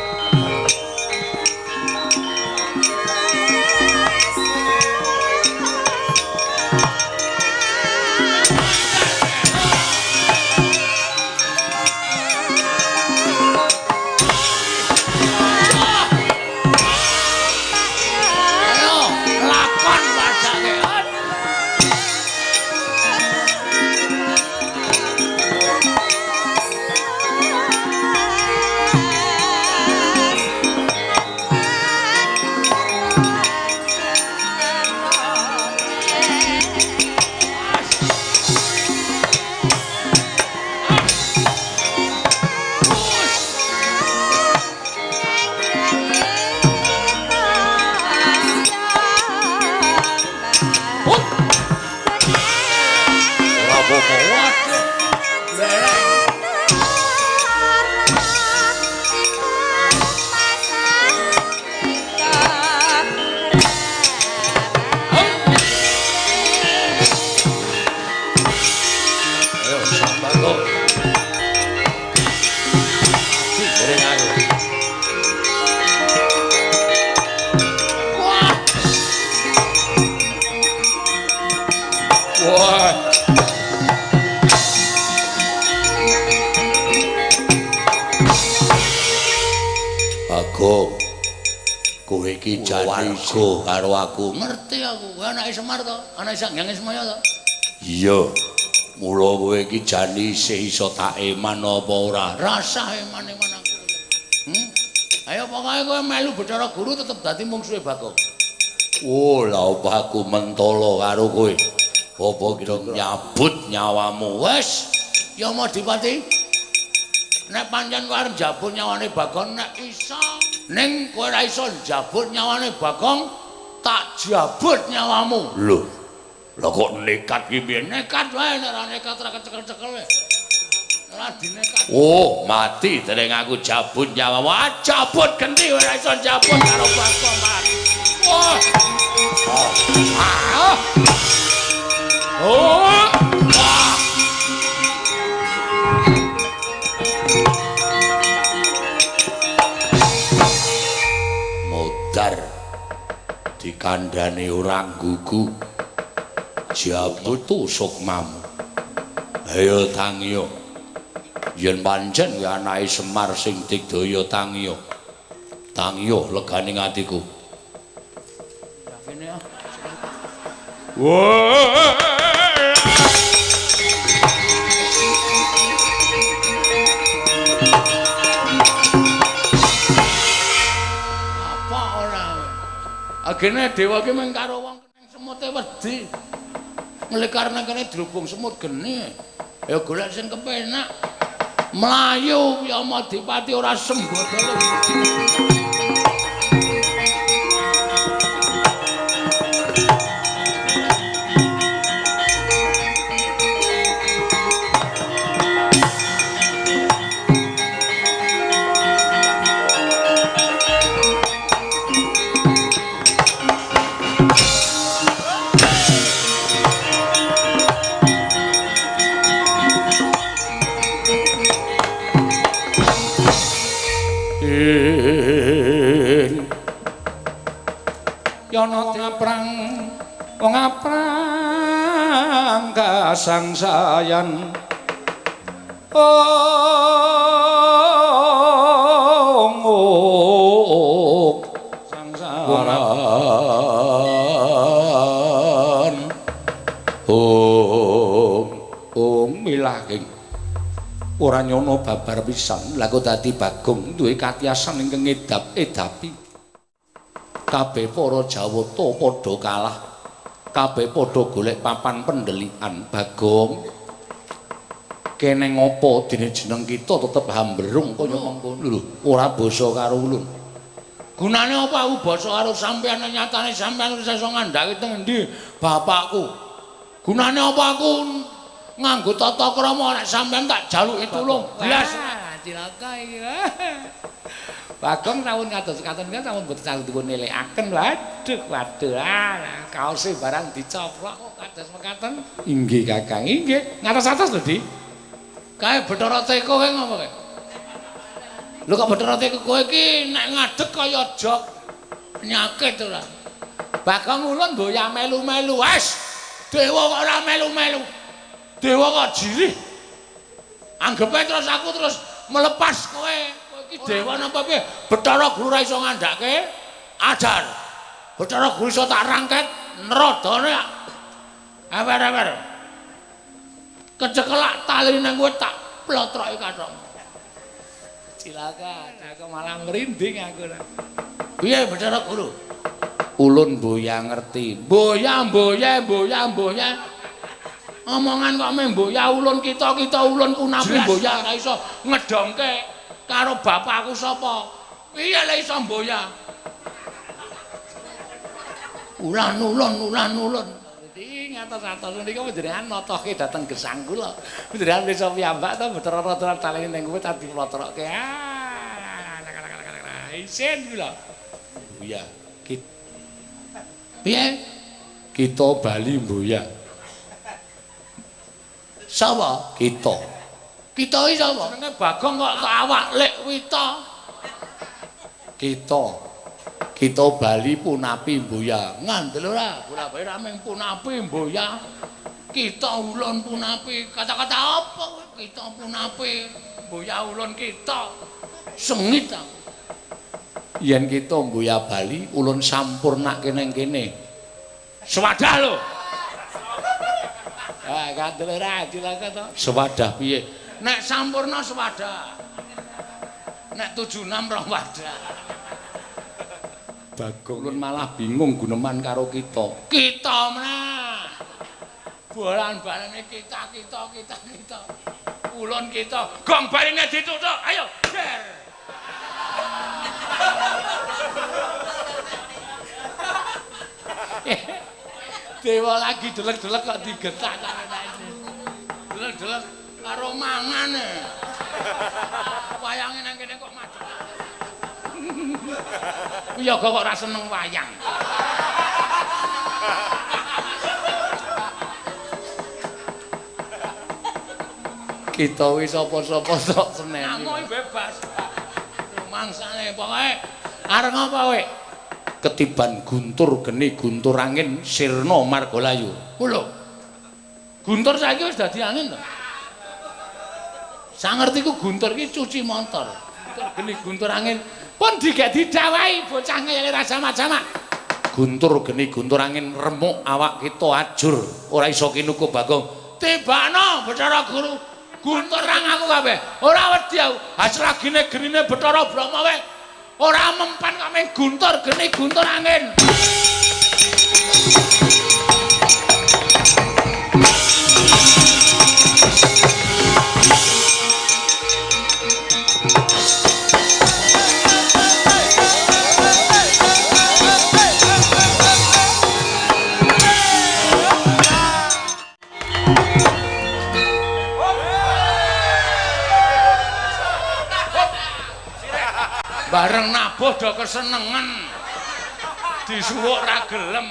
Warga karo aku. Ngerti aku, kowe anake Semar to? Anake Sang Hyang Ismaya to? Iya. Mula kowe iki jan isih iso tak eman apa ora? Rasah eman-eman aku. Ayo pokoke kowe melu Bathara Guru tetep dadi mungsuhe Bagong. Oh, lha apa aku mentala karo kowe? Apa kira nyabut nyawamu? Wes, ya Madipati. Nek pancen kowe arep njabut nyawane Bagong nek iso, ning kowe ora iso njabut nyawane Bagong, tak jabut nyawamu. Lho. Lha kok nekat ki piye? Nekat wae nek ora nekat ora kecekel-cekel wae. Ora dinekat. Oh, mati dereng aku jabut nyawamu. Ah, jabut genti ora iso njabut karo Bagong. Wah. Ah. Oh. Modar dikandhane ora gugu jabut sukmamu. Ayo tangiyo. Yen pancen kuwi anake Semar sing digdaya tangiyo. Tangiyo legane atiku. Wah. Apa ora? Agene dewa ki mung karo wong nang semute wedi. Nglekar nang kene drubung semut geni. Ya golek sing kepenak. Mlayu ya Madipati ora sembodole. Yana ngaprang wong aprang kasangsayan. Ong sangsaran. Ong ong milahing ora nyono babar pisan. Lah kok dadi Bagong duwe katiasan ingkang ngedap-edapi. Kabeh para Jawata padha kalah. Kabeh padha golek papan pendelikan. Bagong, kene ngopo dene jeneng kita tetep hamberung kaya mengkono lho. Ora basa karo ulun. Gunane apa aku basa karo sampeyan nyatane sampeyan wis iso ngandhake teng endi bapakku. Gunane apa aku nganggo tata krama nek sampeyan tak jaluki tulung blas. Cilaka iki. Bagong sampun kados katon kan sampun boten saged dipun elekaken. Waduh, waduh. Ah, kaose barang dicoplok kok kados mekaten. Inggih, Kakang. Inggih. Ngatos-atos lho, Di. Kae Bathara Teko kae ngopo kae? Lho kok Bathara Teko kowe iki nek ngadeg kaya jok penyakit ora. Bagong ulun mboya melu-melu. Wes, dewa kok ora melu-melu. Dewa kok jirih. Anggepe terus aku terus melepas kowe. Iki dewa napa piye? Bathara Guru ora iso ngandhake ajar. Bathara Guru iso tak rangket nerodone. Ewer-ewer. Kecekelak tali nang kowe tak plotroki kathok. Cilaka, aku malah merinding aku. Piye Bathara Guru? Ulun mboya ngerti. Mboya mboya mboya mboya. Omongan kok meh mboya ulun kita-kita ulun kunapi mboya ora iso ngedongke karo bapakku sapa? Piye le iso mboya? Ulan ulun ulan ulun. Dadi ngatos-atos niku panjenengan notohke dhateng gesang kula. Panjenengan iso piyambak to Bathara rada taleni ning kowe tak diplotrokke. Ah, isin kula. Mboya. Piye? Kita bali mboya. Sapa? Kita. Kita iki sapa? Jenenge Bagong kok awak lek wita. Kita. Kita bali punapi mboya. Ngandel ora? Bola-bali ra mung punapi mboya. Kita ulun punapi. Kata-kata apa? Kita punapi mboya ulun kita. Sengit aku. Yen kita mboya bali ulun sampurnake nang kene. Swadah lho. Ah, kandel ora cilaka to. Swadah piye? Nek sampurna swadah. Nek 76 rong wadah. Bagong ulun malah bingung guneman karo kita. Kita meneh. Bolan-balene kita kita kita kita. Ulun kita. Gong baline dituthuk. Ayo. Der. Dewa lagi delek-delek kok digetak delek-delek karo mangan. Wayange nang kene kok madhep. Wiyaga kok ora seneng wayang. Kita wis sapa-sapa tok seneni. Amoy bebas. Rumangsane pokoke arep ngapa kowe? Ketiban guntur geni guntur angin sirna margalayu. Ku lho. Guntur saiki wis dadi angin to. Sangertiku guntur iki cuci motor. Guntur geni guntur angin pun digek didawahi bocah ngeyel ra jamak-jamak. Guntur geni guntur angin remuk awak kita ajur ora iso kinuku Bagong. Tibakno Bathara Guru. Guntur rang aku kabeh. Ora wedi aku. Hasilagine genine Bathara Brahma wae. Ora mempan kok mung guntur geni guntur angin. Bareng nabuh do kesenengen. Disuwuk ra gelem.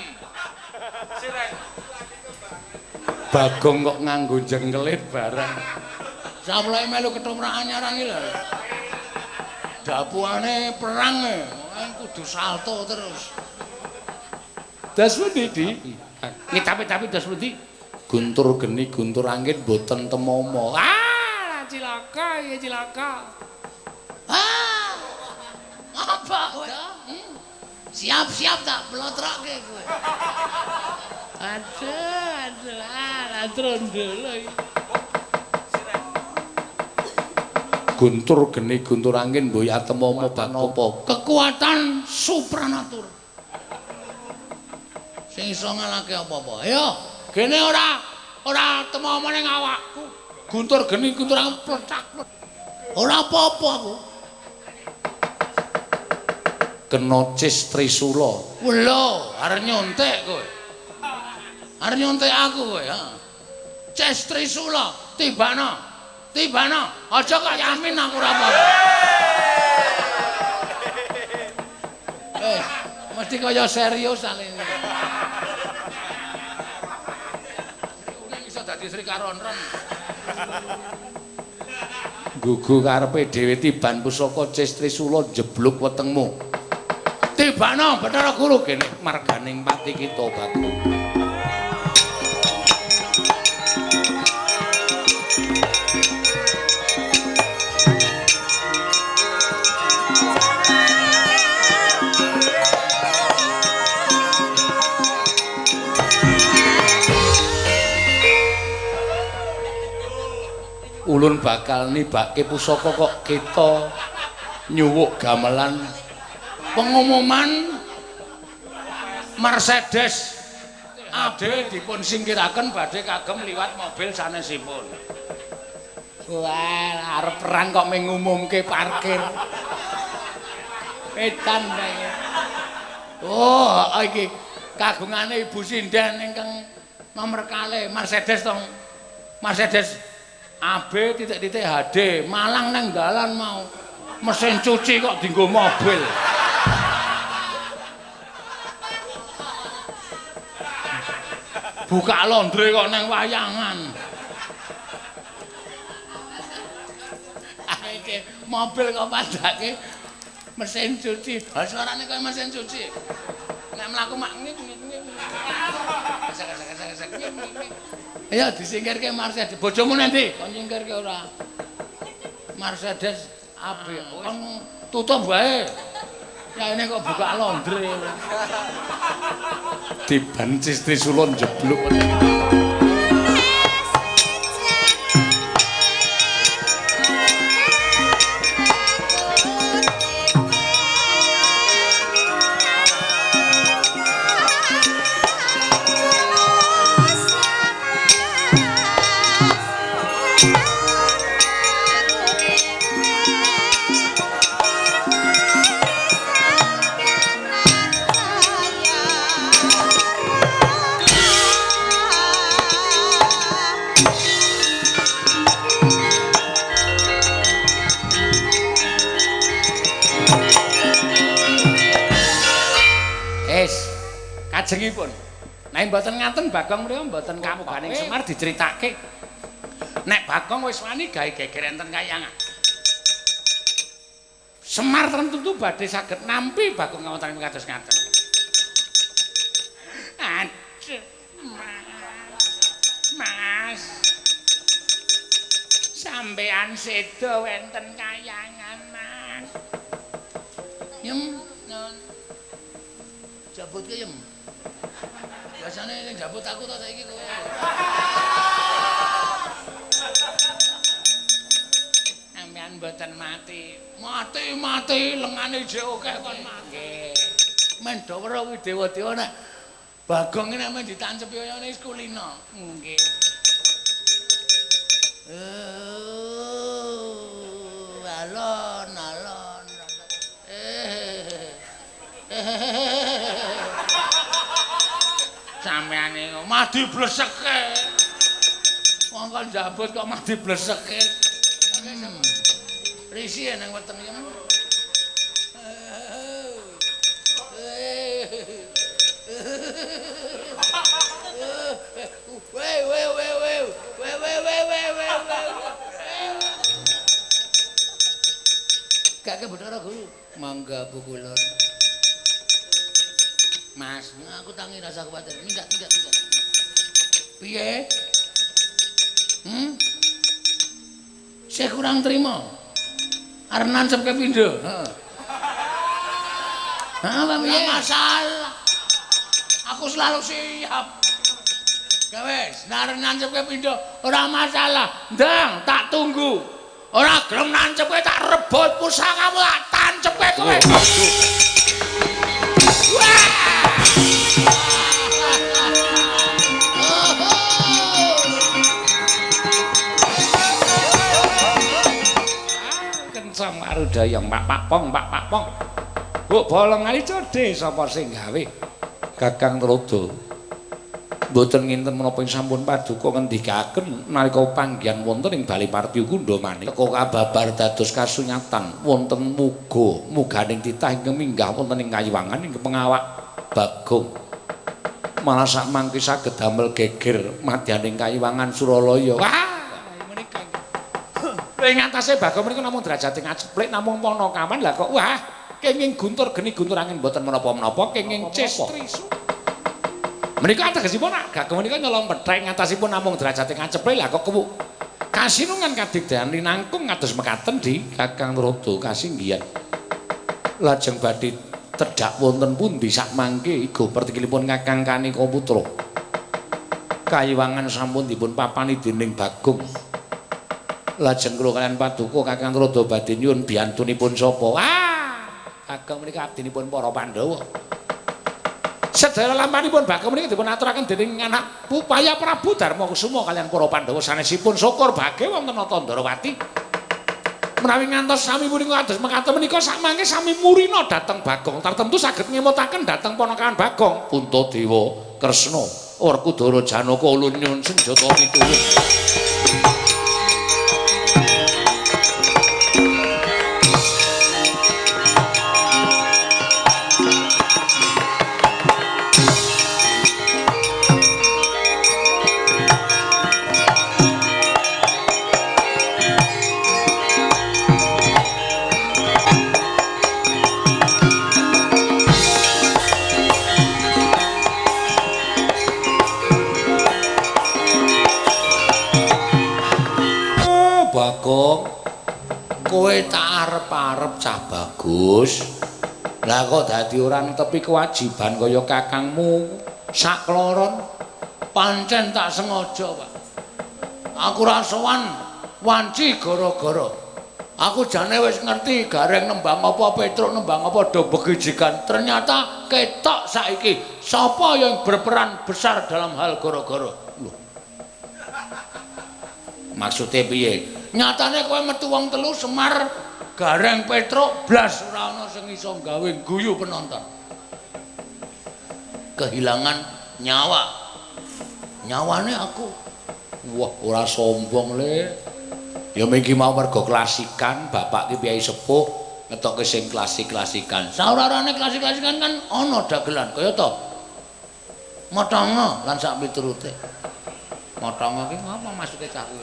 Bagong kok nganggo jengkelit bareng. Samulai melu ketoprak anyaran iki lho. Dapuane perang e, kudu salto terus. Das pundi, Di? Ngitapi-tapi das pundi? Guntur geni guntur angin mboten temomo. Ah, cilaka iki cilaka. Ah. Apa kowe? Siap-siap tak plotroke kowe. Aduh, aduh, ah, trondol iki. Guntur geni guntur angin mboya temomo apa? Kekuatan supranatur. Sing iso ngalahke apa-apa. Ayo, gene ora temomo ning awakku. Guntur geni guntur angin plecak. Ora apa-apa aku. Kena cis trisula. Lho, arep nyontek kowe. Arep nyontek aku kowe, ha. Cis trisula, tibana. Tibana, aja kok yamin aku ora apa-apa. Mesti kaya serius alene. Sri iso dadi Sri Karonron. Gugu karepe dhewe tiban pusaka cis trisula njeblug wetengmu. Tibana Bathara Guru kene marganing pati kita Bagong. Ulun bakal nibake pusaka kok kita nyuwuk gamelan pengumuman Mercedes AB dipun singkiraken badhe kagem liwat mobil sanesipun. Wah, arep perang kok mengumumke parkir. Edan bae. Oh, iki kagungane Ibu Sinden ingkang nomor kalih Mercedes tong. Mercedes AB titik-titik HD Malang nang dalan mau. Mesin cuci kok dienggo mobil. Buka laundry kok nang wayangan. Iki mobil kok padake mesin cuci. Ha suarane kaya mesin cuci. Nek mlaku mak ngik ngik ngik. Gesek gesek gesek. Ayo disingkirke Mercedes. Bojomu nanti kon nyingkirke ora? Mercedes AB kon tutup wae. Ya ini kok buka laundry. Tiban cis trisula njeblug. Kajengipun. Nek mboten ngaten Bagong mriku mboten kamuganing Semar diceritake. Nek Bagong wis wani gawe geger enten kayangan. Semar tentu badhe saged nampi Bagong kawontenan kados ngaten. Aduh, Mas. Sampean sedo wenten kayangan, Mas. Yem, non. Jabutke yem. Biasane sing jabut aku to saiki kowe. Sampeyan mboten mati. Mati-mati lengane jek akeh kon mati. Men do weruh kuwi dewa-dewa nek Bagong nek men ditancepi kaya ngene wis kulino. Nggih. Alon alon. Sampeyan niku mati bleseke. Wong kon njabut kok mati bleseke. Risi nang weteng iki. We we we we we we we we we. Gak ke Bathara Guru. Mangga pukulon. Mas, aku tangi rasa kuwatir. Minggat, minggat, minggat. Piye? Saya kurang terima. Arep nancepke pindho. Heeh. Heeh, piye? Masalah. Aku selalu siap. Wes, arep nancepke pindho ora masalah. Ndang, tak tunggu. Ora gelem nancepke tak rebut pusakamu, tak tancepke kowe. Wah! Kencang arudayang pak pak pong pak pak pong. Buk bolong ali codhe sapa sing gawe? Kakang Tuladha. Mboten nginten menapa ing sampun paduka ngendikaken nalika panggihan wonten ing Bale Partya Kundha manik. Teka kababar dados kasunyatan wonten muga muganing titah ingkang minggah wonten ing kayiwangan ing pengawak Bagong. Malah sak mangke saged damel geger madyaning kayiwangan Suralaya. Wah, menika. Lha ing atase Bagong menika namung derajate ngaceplik namung panakawan lah kok wah kenging guntur geni guntur angin mboten menapa-menapa kenging cis. Menika ategesipun Bagong menika nyolong pethek ngatasipun namung derajate ngaceple lah kok kewuk. Kasinungan kadigdayan linangkung kados mekaten di Kakang Tuladha kasinggihan. Lajeng badhe tedhak wonten pundi sak mangke iga pertikilipun Kakang Kanika Putra. Kayiwangan sampun dipun papani dening Bagong. Lajeng kula kaliyan paduka Kakang Tuladha badhe nyuwun biyantunipun sapa? Ah, Kakang menika abdinipun para Pandhawa. Sedaya lampanipun Bagong menika dipun aturaken dening anak Pupaya Prabu Darma Kusuma kaliyan para Pandhawa sanesipun syukur bage wonten Nata Ndarawati. Menawi ngantos sami punika kados mekaten menika sakmangke sami murina dhateng Bagong tartemtu saged ngemutaken dhateng ponakawan Bagong. Puntadewa Kresna Werkudara Janaka ulun nyuwun senjata pituwung. Bagong, kowe tak arep-arep cah bagus. Lah kok dadi ora netepi kewajiban kaya kakangmu sakloron? Pancen tak sengaja, Pak. Aku ora sowan wanci gara-gara. Aku jane wis ngerti Gareng nembang apa, Petruk nembang apa, do begijikan. Ternyata ketok saiki sapa yang berperan besar dalam hal gara-gara. Lho. Maksude piye? Nyatane kowe metu wong telu Semar, Gareng, Petruk, blas ora ana sing iso gawe guyu penonton. Kehilangan nyawa. Nyawane aku. Wah, ora sombong le. Ya minggi mau mergo klasikan, bapak ki piyai sepuh ngetokke sing klasik-klasikan. Saurarane klasik-klasikan kan ana dagelan kaya to. Motongo lan sak piturute. Motongo ki ngapa maksude cah kuwi?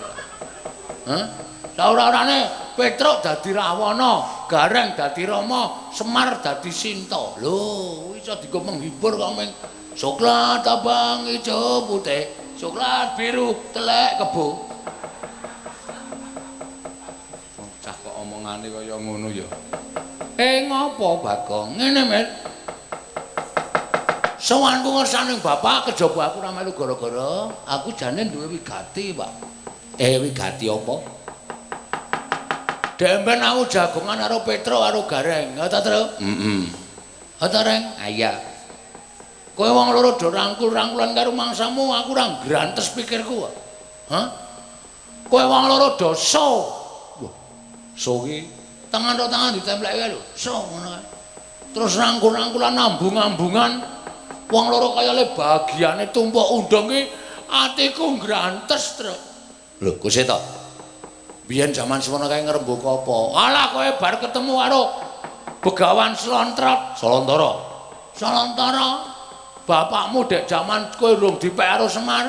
Hah? Saurarane Petruk dadi Rahwana, Gareng dadi Rama, Semar dadi Sinta. Lho, iso dienggo menghibur kok ming coklat abang ijo putih, coklat biru telek kebo. Cah kok omongane kaya ngono ya. Ngopo Bagong? Ngene, Met. Sowanku ngersane bapak kejaba aku ora melu gara-gara aku jane duwe wigati, Pak. Wigati apa? Demben aku jagongan karo Petruk karo Gareng. Ha ta, Truk? Heeh. Ha ta, Reng? Ha iya. Kowe wong loro do rangkul-rangkulan karo mangsamu, aku ora grantes pikirku kok. Hah? Kowe wong loro do so. Wah. So ki tangan tok tangan ditempleke lho. So ngono kae. Terus rangkul-rangkulan ambung-ambungan wong loro kaya le bagiane tumpuk undang ki atiku grantes, Truk. Lho, Gusti to. Biyen jaman semono kae ngrembaka apa? Alah kowe bar ketemu karo Begawan Slontrot, Solontara. Solontara. Bapakmu dek jaman kowe urung dipek karo Semar.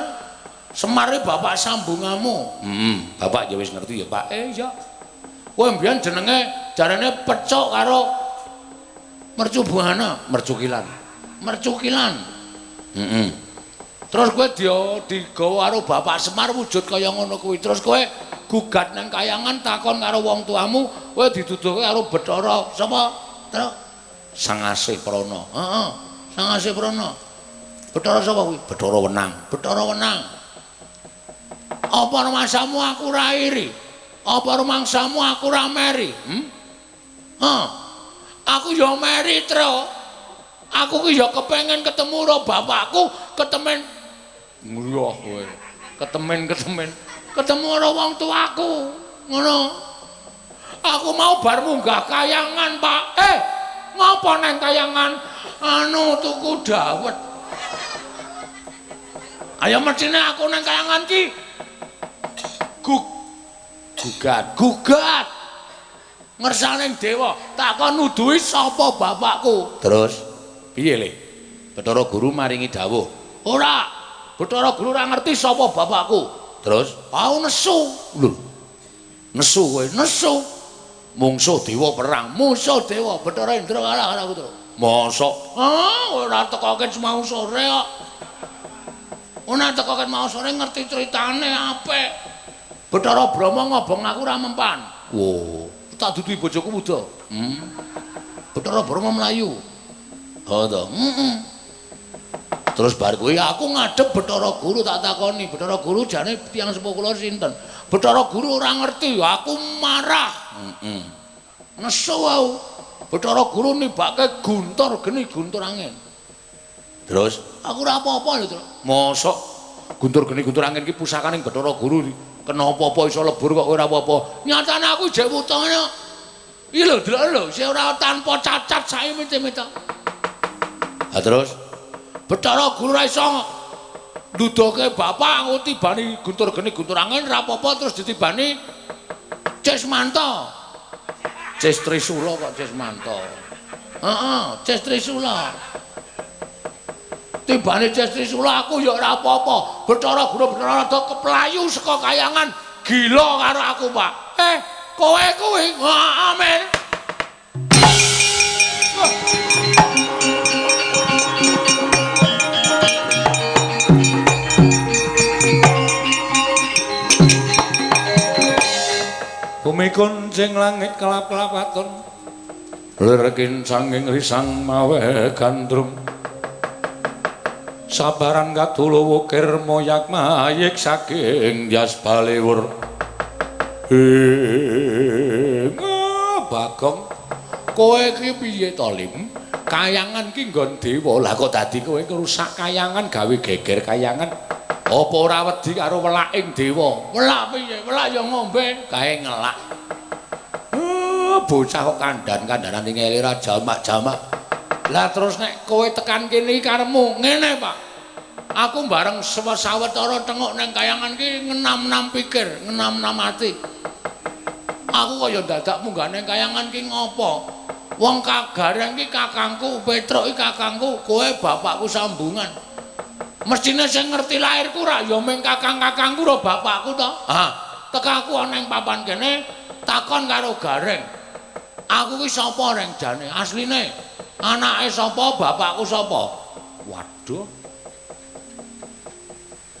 Semar iki bapak sambungamu. Heeh, bapak ya wis ngerti ya, Pak. Iya. Kowe mbiyen jenenge jarene Pecuk karo Mercubuana, Mercukilan. Mercukilan. Heeh. Terus kowe digawa karo Bapak Semar wujud kaya ngono kuwi. Terus kowe gugat nang kayangan takon karo wong tuamu, kowe dituduhke karo Bathara sapa? Terus Sang Asih Prana. Heeh, Sang Asih Prana. Bathara sapa kuwi? Bathara Wenang. Bathara Wenang. Apa rumangsamu aku ora iri? Apa rumangsamu aku ora meri? Hah. Aku ya meri, Tru. Aku ki ya kepengen ketemu karo bapakku, ketemen ngliyah kowe. Ketemen-ketemen. Ketemu karo wong tuaku. Ngono. Aku mau bar munggah kayangan, Pak. Ngopo nang kayangan? Anu tuku dawet. Ayo mestine aku nang kayangan ki gugat. Ngersane dewa, takon nuduhi sapa bapakku. Terus piye le? Bathara Guru maringi dawuh. Ora, Bathara Guru ora ngerti sapa bapakku. Terus aku nesu. Lho. Nesu kowe, nesu. Mungsuh dewa perang, musuh dewa Bathara Indra kalah karo aku, Tru. Mosok? Ah, ora tekoke mau sore kok. Ora tekoke mau sore ngerti critane apik. Bathara Brahma ngobong aku ora mempan. Wo, tak duduhi bojoku wuda. Bathara Brahma mlayu. Oh to. Heeh. Terus bar kuwi aku ngadep Bathara Guru tak takoni, Bathara Guru jane tiyang sepuh kula sinten? Bathara Guru ora ngerti, aku marah. Heeh. Nesu aku. Bathara Guru nibake guntur geni guntur angin. Terus aku ora apa-apa lho, Tru. Mosok guntur geni guntur angin ki pusakaning Bathara Guru. Kena apa-apa iso lebur kok ora apa-apa. Nyatane aku jek wutane. Iki lho delok lho, sing ora tanpa cacat saimit-imit. Ha terus Bathara Guru ora iso ndudoke bapak aku tibani guntur geni guntur angin ora apa-apa terus ditibani Cismanto. Cis Trisula kok Cismanto. Heeh, Cis Trisula. Tibane Cis Trisula aku ya ora apa-apa. Bathara Guru Bathara Rada keplayu saka kayangan gila karo aku, Pak. Kowe kuwi. Amin. Bumi kuncing langit kelap-kelapaton lir kincanging risang mawe gandrung sabaran kadulu wukir moyak mayik saking jas baliwur. Bagong kowe iki piye to, Lim? Kayangan ki nggon dewa. Lah kok dadi kowe ngrusak kayangan gawe geger kayangan? Apa ora wedi karo welaking dewa? Welak piye? Welak ya ngombe, kae ngelak. Bocah kok kandhan-kandhanan ngene ora jamak-jamak. Lah terus nek kowe tekan kene iki karepmu ngene, Pak. Aku bareng sawetara tengok nang kayangan ki ngenam-nam pikir, ngenam-nam ati. Aku kaya dadak munggah nang kayangan ki ngopo? Wong Kagareng ki kakangku, Petruk ki kakangku, kowe bapakku sambungan. Mestine sing ngerti lahirku ra ya mung kakang-kakangku ro bapakku to. Ha, tekaku ana ing papan kene takon karo Gareng. Aku ki sapa reng jane asline? Anake sapa, bapakku sapa? Waduh.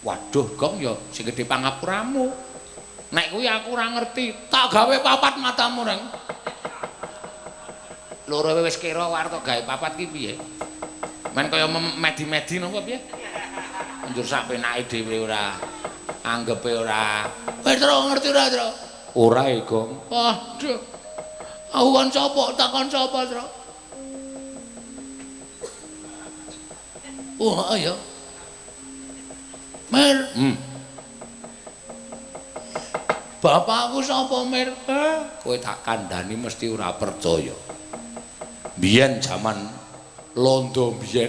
Waduh, Gong ya sing gedhe pangapuramu. Nek kuwi aku ora ngerti, tak gawe papat matamu reng. Loro wis kira arep gawe papat ki piye? Men kaya medi-medi napa piye? Njur sak penake dhewe ora anggepe ora. Wis Tru ngerti ora, Tru? Ora e, Gong. Waduh. Aku kon sapa? Takon sapa, Tru? Oh, ayo. Mir. Bapakku sapa, Mir? Kowe tak kandhani mesti ora percaya. Biyen jaman londo biyen.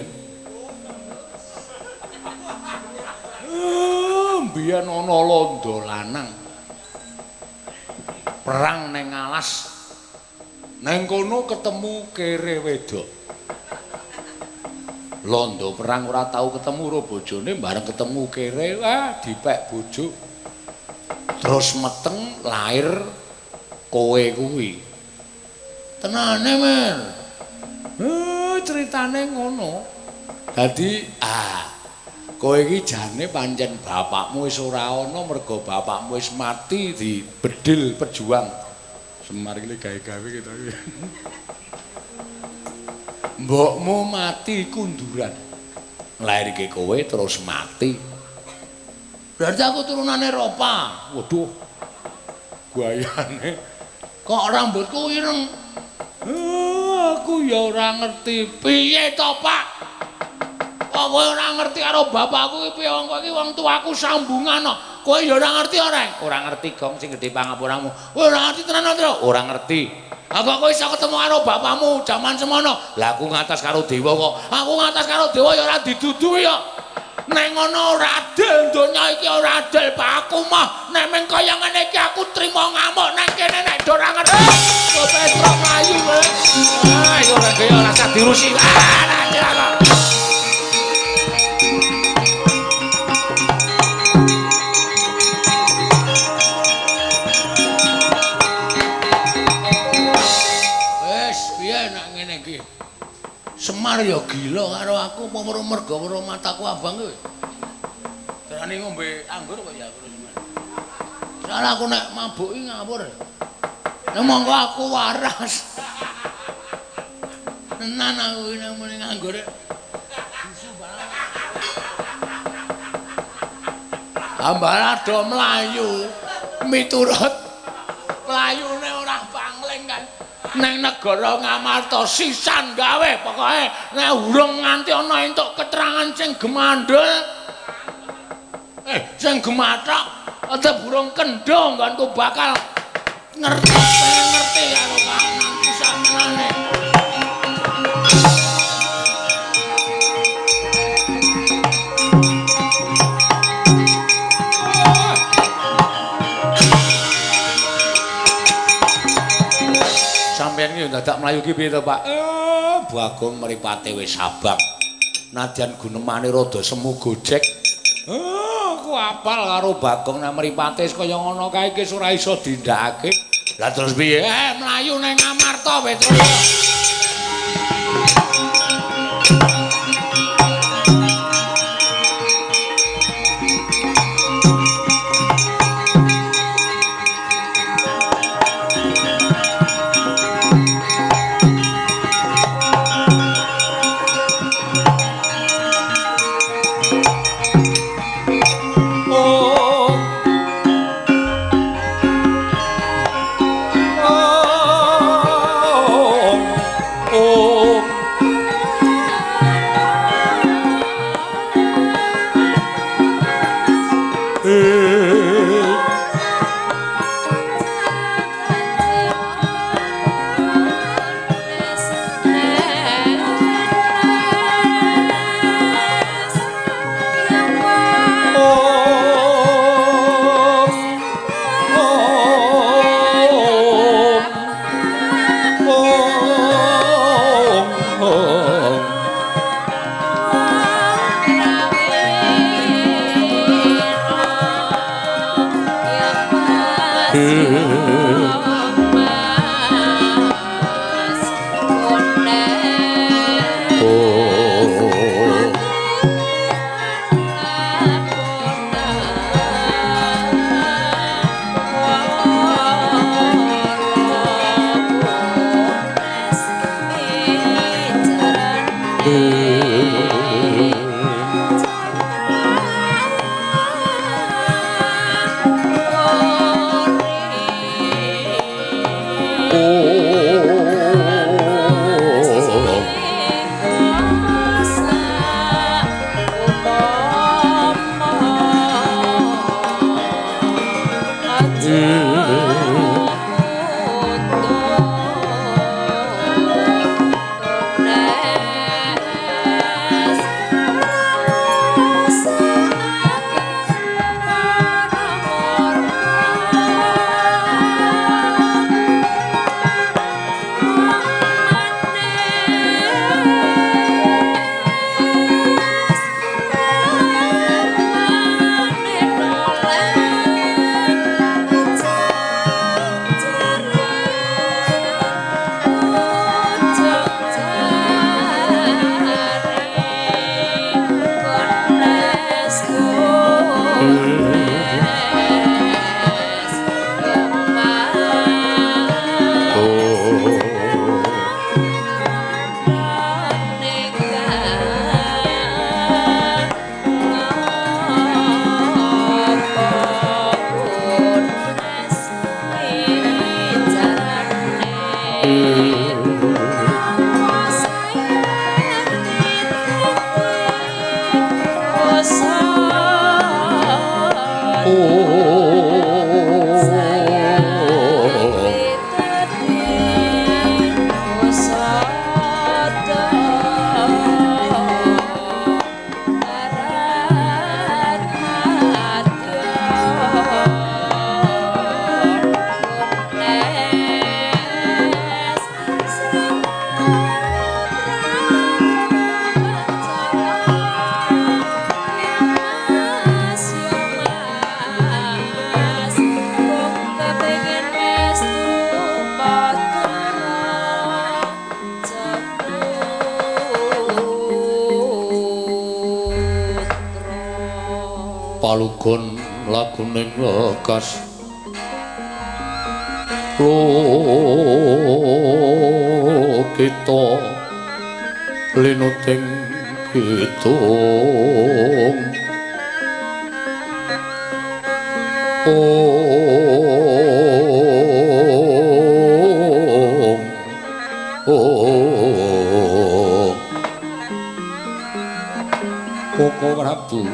Biyen ana londo lanang. Perang neng alas. Neng kono ketemu kere wedok. Londo perang ora tau ketemu karo bojone, bareng ketemu kere, wah dipek bojo. Terus meteng lahir kowe kuwi. Tenane, Mir. Ceritane ngono. Dadi kowe iki jane pancen bapakmu wis ora ana mergo bapakmu wis mati di bedil pejuang. Semar iki gawe-gawe gitu. Mbokmu mati kunduran. Nglairke kowe terus mati. Berarti aku turunane Eropa. Waduh. Guayane kok rambutku ireng. Aku ya ora ngerti. Piye to, Pak? Kok kowe ora ngerti karo bapakku iki piye wong kowe iki wong tuaku sambungan kok. Kowe ya ora ngerti ora? Ora ngerti, Gong, sing gedhe pangapuramu. Kowe ora ngerti tenan to? Ora ngerti. Aku kok iso ketemu karo bapakmu jaman semono. Lah aku ngatas karo dewa kok. Aku ngatas karo dewa ya ora diduduhi kok. Nek ngono ora adil donya iki ora adil Pak. Aku mah nek meng kaya ngene iki aku trimo ngamuk nang kene nek ora ngerti. Kok Petruk mlayu kowe. Ah, ya ora kaya ora usah diurusi. Ah, nanti aku. Wes, piye nek ngene iki? Semar ya gila karo aku apa mergo weruh mataku abang kowe. Darane ngombe anggur kok ya aku Semar. Soale aku nek mabuk iki ngawur. Nek monggo aku waras. Tenan aku iki nek muni nganggur. Bisu banget. Ambara do mlayu miturut mlayune ora pangling kan. Neng negara Ngamarta sisan gawe pokoke nek urung nganti ana entuk keterangan sing gemandhul sing gemathok tetep urung kendho nggonku bakal ngerti ngerti karo kananku sakmenane. Sampeyan iki dadak mlayu ki piye to, Pak? Bagong mripate wis abang. Nadyan gunemane rada semu gojek. Aku apal karo Bagong nek mripate wis kaya ngono kae iki ora iso dindakake. Lah terus piye? Mlayu nang Ngamarta Petruk. Oh. Palugon laguning lekas kita linuting kidung. Om Om Koko Prabu,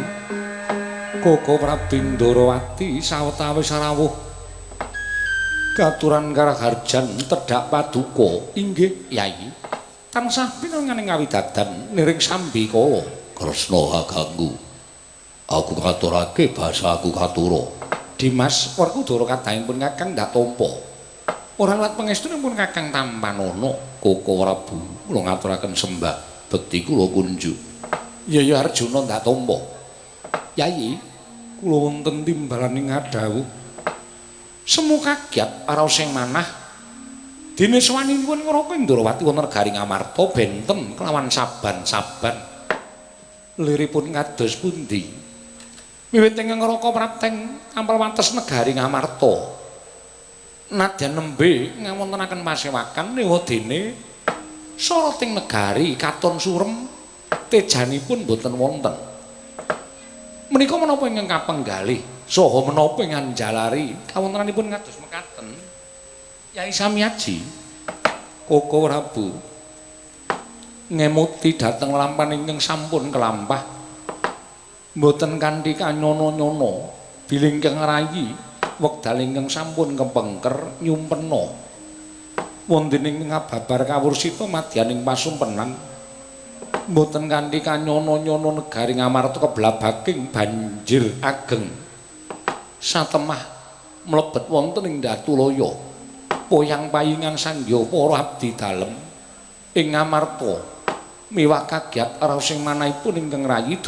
Koko Prabu Ndorowati sawetawis rawuh katuran karaharjan tedhak paduka. Inggih Yai, tansah pinanganing kawidadan niring sambikala. Kresna kaganggu, aku ngaturake basa aku katura. Dimas Werkudara kadhangipun Kakang ndak tampa. Ora liwat pangestunipun Kakang tampanana. Koko Prabu, kula ngaturaken sembah bekti kula kunjuk. Ya ya Arjuna ndak tampa. Yai, kula wonten timbalaning ngadhawuh. Semu kagiat raos sing manah dene sowanipun Raka Indrawati wonten negari Ngamarta benten kelawan saban-saban. Liripun kados pundi? Wiwit ing Raka prapteng ampel wates negari Ngamarta. Nadyan nembe ngawontenaken pasewakan ewadene soroting negari katon surem tejanipun boten wonten. Menika menapa ingkang kapenggalih saha menapa ingkang njalari kawontenanipun kados mekaten? Yai Samyaji, Koko Prabu ngemuti dhateng lampan ingkang sampun kelampah mboten kanthi kanyono-nyono bilih ingkang rayi wekdal ingkang sampun kepengker nyumpena wonten ing ngababar kawursita madyaning pasumpenan mboten kanthi kanyono-nyono negari Ngamarta keblabaking banjir ageng satemah mlebet wonten ing Datulaya poyang payingan sangya para abdi dalem ing Ngamarta miwah kagiat raos sing manahipun ingkang rayi.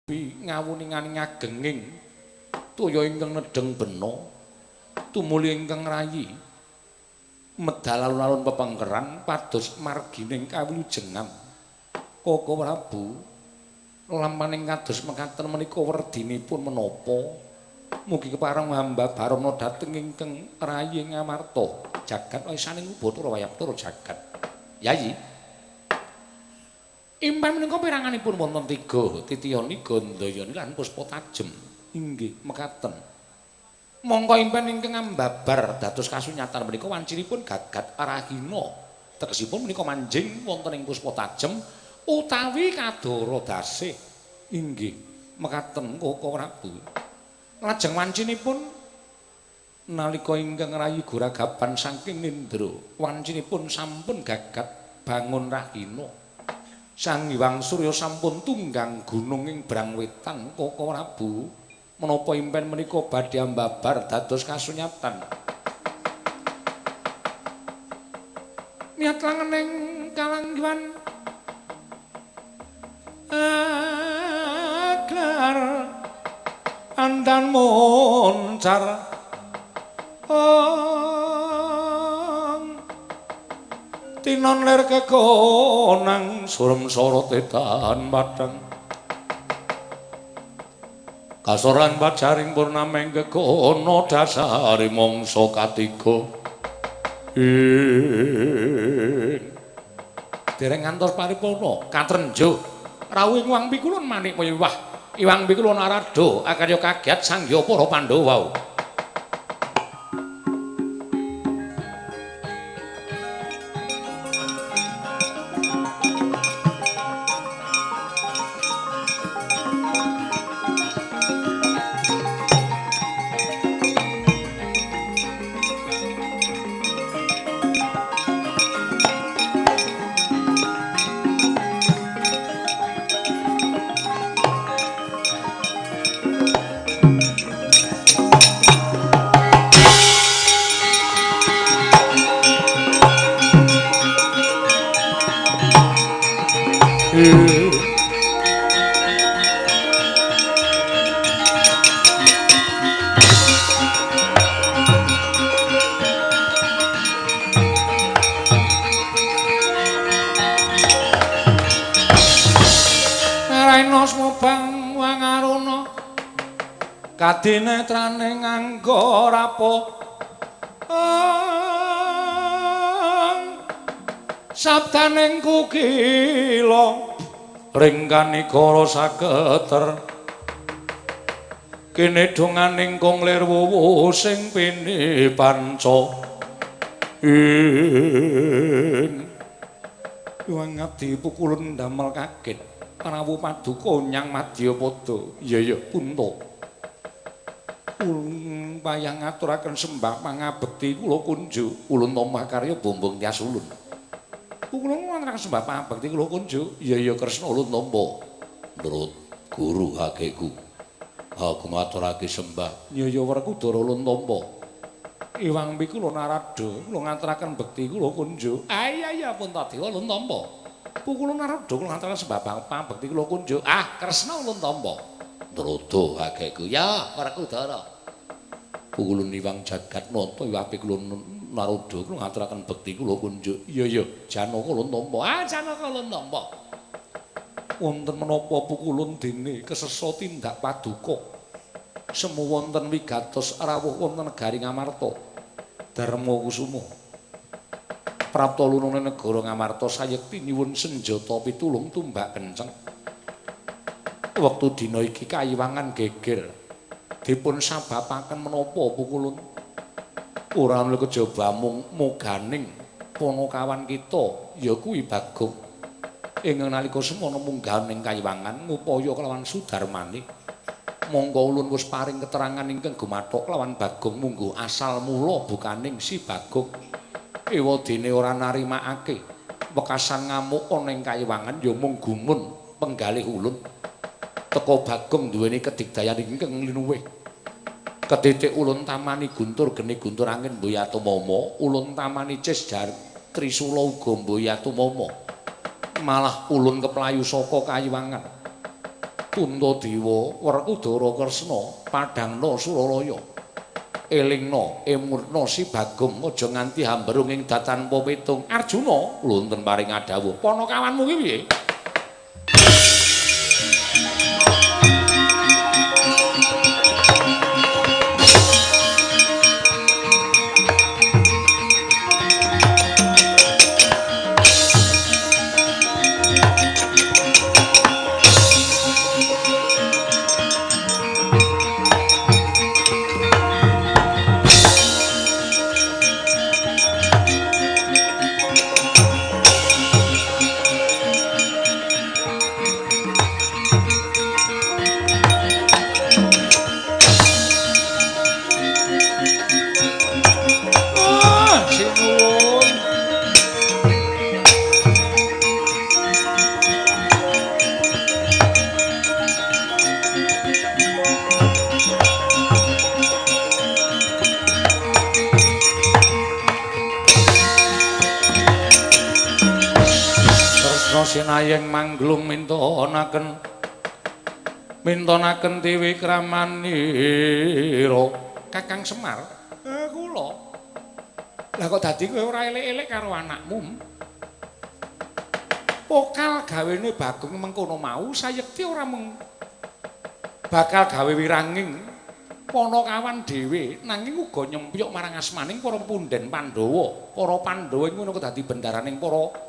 Ngawuningani ngagenging toya ingkang nedheng bena tumuli ingkang rayi medal alun-alun pepengkeran pados margining kawilujengan. Koko Prabu, lampaning kados mekaten menika werdinipun menapa? Mugi kepareng hamba barana dhateng ingkang rayi Ngamarta jagat wisaning Bathara Wayabtara jagat. Yayi, impen menika peranganipun wonten tiga, Titiyani, Gandayani lan Puspa Tajem. Inggih mekaten. Mongko impen ingkang ambabar dados kasunyatan menika wancinipun gagat rahina. Tegesipun menika manjing wonten ing Puspa Tajem utawi kadara dasih. Inggih mekaten Koko Prabu. Lajeng wancinipun nalika ingkang rayi goragapan saking nindra, wancinipun sampun gagat bangun rahina. Sang Hyang Surya sampun tunggang gunung ing Brangwetan. Koko Prabu, menapa impen menika badhe ambabar dados kasunyatan? Niat langening kalanggihan agar andan moncar tinon lir kekonang surem sorote tan padang kasoran pajaring purnameng kekono dasare mangsa katiga. Dereng ngantos paripurna katrenjo rawuh Iwang Pikulun manik wah Iwang Pikulun Narada akarya kaget sangya para Pandhawa. Kadinetrane nganggo rapo sabdaning kukila ringkanikara saketer kene donganing kong lir wuwu sing pini panca ing Iwang Ngadi pukulun damel kaget rawuh paduka nyang madyapada. Iya iya punta. Ulun payah ngaturaken sembah pangabekti kula kunjuk. Ulun tampa karya bombong tias ulun. Kula ngaturaken sembah pangabekti kula kunjuk. Iya iya Kresna ulun tampa. Nurut guru hakeku. Aku ngaturake sembah. Iya iya Werkudara ulun tampa. Iwang Pikula Narada kula ngaturaken bekti kula kunjuk. Ah iya iya Puntadewa ulun tampa. Kula Narada kula ngaturaken sembah pangabekti kula kunjuk. Ah Kresna ulun tampa. Nrodo hakeku. Ya Werkudara. Pukulun Iwang Jagat Nata Iwang Pikula Narada kula ngaturaken bekti kula kunjuk. Iya iya Janaka ulun tampa. Ah Janaka ulun tampa. Wonten menapa pukulun dene kesesa tindak paduka. Semu wonten wigatos rawuh wonten negari Ngamarta. Darma Kusuma. Prapta lunune negara Ngamarta sayekti nyuwun senjata pitulung tumbak kenceng. Wektu dina iki kayiwangan geger. Dipun sababaken menapa pukulun? Ora ana kejaba mung moganing panakawan kita ya kuwi Bagong. Ingkang nalika semana munggah ning kayiwangan ngupaya kelawan Sudarmane. Mongko ulun wis paring keterangan ingkang gumathok kelawan Bagong mungguh asal mula bukaning si Bagong. Ewadene ora narimakake wekasan ngamuk ana ing kayiwangan ya mung gumun penggalih ulun. Teka Bagong duweni kedigdayan ingkang linuwih. Ketitik ulun tamani guntur geni guntur angin mboyatumama, ulun tamani cis jar trisula uga mboyatumama. Malah ulun keplayu saka kayiwangan. Puntadewa Werkudara Kresna padhangna Suralaya. Elingna emurna si Bagong aja nganti hamberung ing datan petung. Arjuna wonten paring adhawuh. Panakawanmu ki piye? Sinayeng mangglung mintonaken mintonaken tiwikramanira Kakang Semar. Kula. Lah kok dadi kowe ora elek-elek karo anakmu? Pokal gawene Bagong mengkono mau sayekti ora mung bakal gawe wiranging panakawan dhewe nanging uga nyempyok marang asmaning para punden Pandhawa. Para Pandhawa ngono kok dadi bendaraning para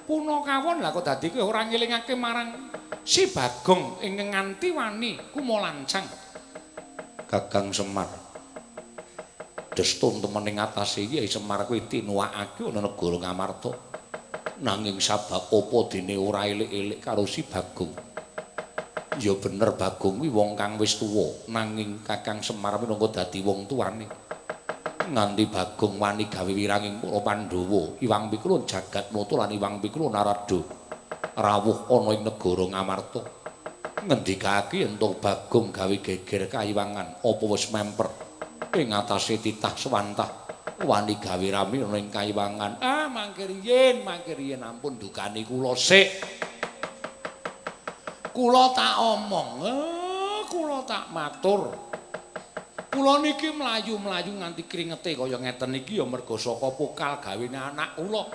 punakawon. Lah kok dadi kowe ora ngelingake marang si Bagong ingkang nganti wani kumalancang. Kakang Semar, destun temen ing atase Kyai Semar kuwi tinuwakake ana negara Ngamarta. Nanging sabab apa dene ora elik-elik karo si Bagong? Ya bener Bagong kuwi wong kang wis tuwa, nanging Kakang Semar minangka dadi wong tuane. Nganti Bagong wani gawe wiranging para Pandhawa, Iwang Pikulun Jagatnata lan Iwang Pikulun Narada rawuh ana ing negara Ngamarta. Ngendikake yen to Bagong gawe geger kayiwangan apa wis memper ing atase titah swantah wani gawe rame ana ing kayiwangan. Ah, mangke riyin ampun dukani kula sik. Kula tak omong, kula tak matur. Kula niki mlayu-mlayu nganti kringete kaya ngeten iki ya merga saka pokal gawene anak kula.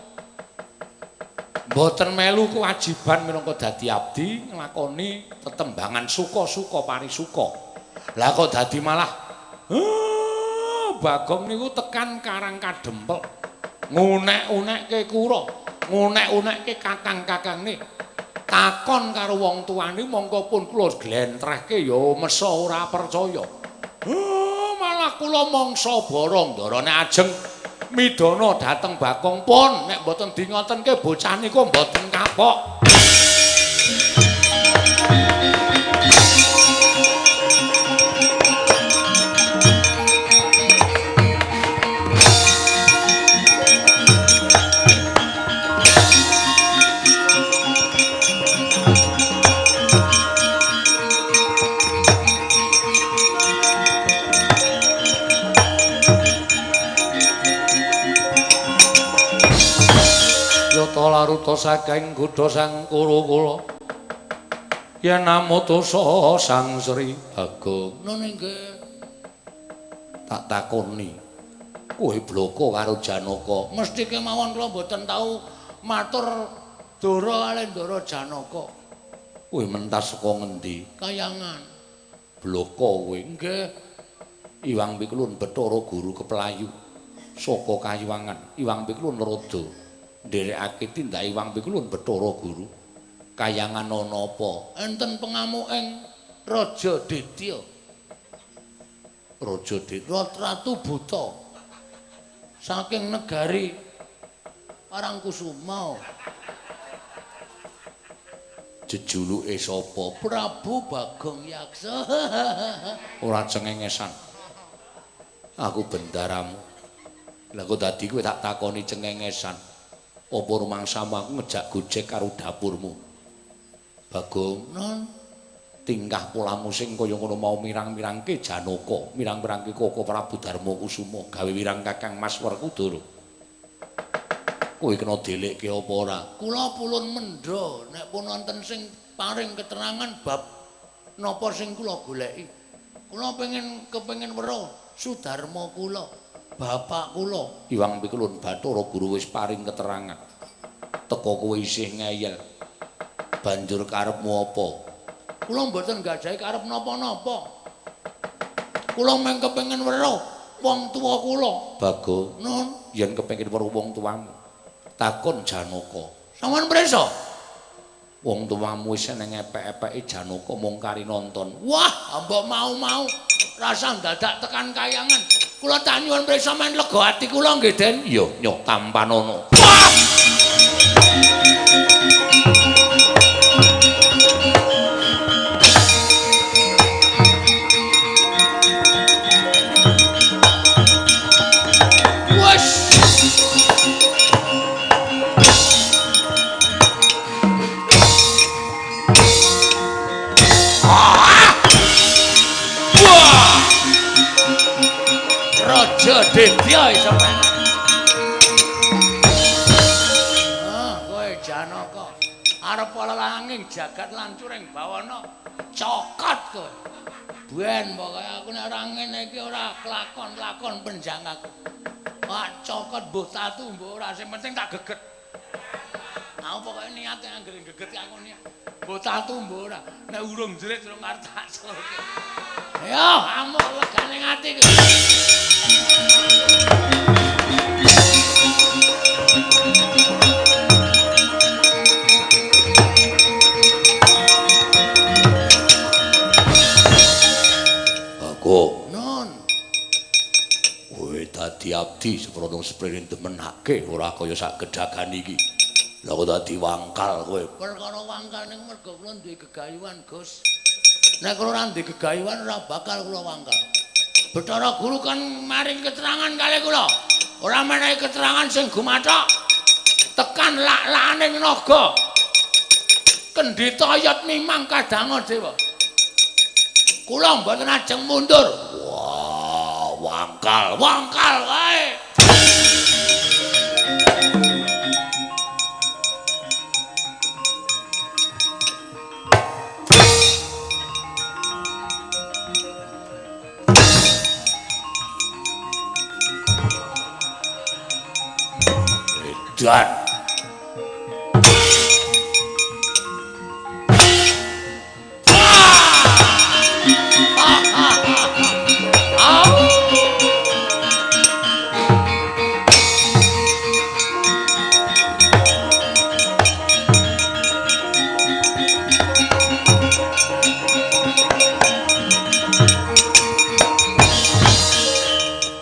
Mboten melu kewajiban minangka dadi abdi nglakoni tetembangan suka-suka parisuka. Lah kok dadi malah Bagong niku tekan Karang Kadempel. Ngunek-unekke kura, ngunek-unekke kakang-kakangne. Takon karo wong tuane mongko pun kula glentrehke ya mesa ora percaya. Malah kula mangsa borong ndarane ajeng midana dhateng Bagong pun nek mboten dingotenke bocah niku mboten kapok. Laruta saking gudha sang Kuru-kula yen amutusa Sang Sri Bagong. Ngono nggih. Tak takoni kowe bloko karo Janaka. Mesti kemawon kula mboten tau matur dara kalih ndara Janaka. Kowe mentas saka ngendi? Kayangan. Bloko kowe? Nggih. Iwang Pikulun Bathara Guru Keplayu saka Kayiwangan. Iwang Pikulun Rada nderekake tindak Iwang Pikulun Bathara Guru. Kayangan ana apa? Enten pengamuking Raja Ditya. Raja Ditya Ratu Buta saking negari Parangkusuma. Jejuluke sapa? Prabu Bagong Yaksa. Ora cengengesan. Aku bendaramu. Lah kok dadi kowe tak takoni cengengesan. Apa rumangsamu aku ngejak gojek karo dapurmu? Bagong, non tingkah polamu sing kaya ngono mau mirang-mirangke Janaka, mirang-mirangke Koko Prabu Darma Kusuma, gawe wirang Kakang Mas Werkudara. Kowe kena delekke apa ora? Kula pulun mendha nek pun wonten sing paring keterangan bab Napa sing kula goleki? Kula pengen kepengin weruh Sudarma kula, bapak kula. Iwang Pikulun Bathara Guru wis paring keterangan. Teka kowe isih ngeyel. Banjur karepmu apa? Kula mboten gadahi karep napa-napa. Kula mung kepengin weruh wong tuwa kula. Bagong, nun, yen kepengin weruh wong tuamu, takon Janaka. Sampeyan prisa? Wong tuamu wis nang epek-epeke Janaka mung kari nonton. Wah, mbok mau-mau rasa dadak tekan kayangan. Kula tak nyuwun prisa men lega ati kula nggih, Den. Iya, nyoh tampanono. Wah! Raja Dedya iso penak. Ah, kowe Janaka arep lelanging jagat lancuring bawana cokot kowe. Ben pokoke aku nek ora ngene iki ora kelakon-lakon penjang aku. Pak cokot mbuh tatu mbuh ora sing penting tak geget. Aku pokoke niate anggere geget aku niat. Mbuh tatu mbuh ora nek urung jerit urung arep tak celke. Ayo amuk legane ati iki. Bagong, nun, kowe dadi abdi seprono sprene demenake ora kaya sak gedagan iki. Lah kok dadi wangkal kowe. Perkara wangkal ning mergo kula duwe gegayuhan, Gus. Nek kula ora duwe gegayuhan ora bakal kula wangkal. Bathara Guru kan maring keterangan kali kula. Ora menehi keterangan sing gumathok. Tekan lak-lakaning naga. Kendhita yat mimang kadanga dewa. Kula mboten ajeng mundur. Wah, wangkal, wangkal wae. Edan.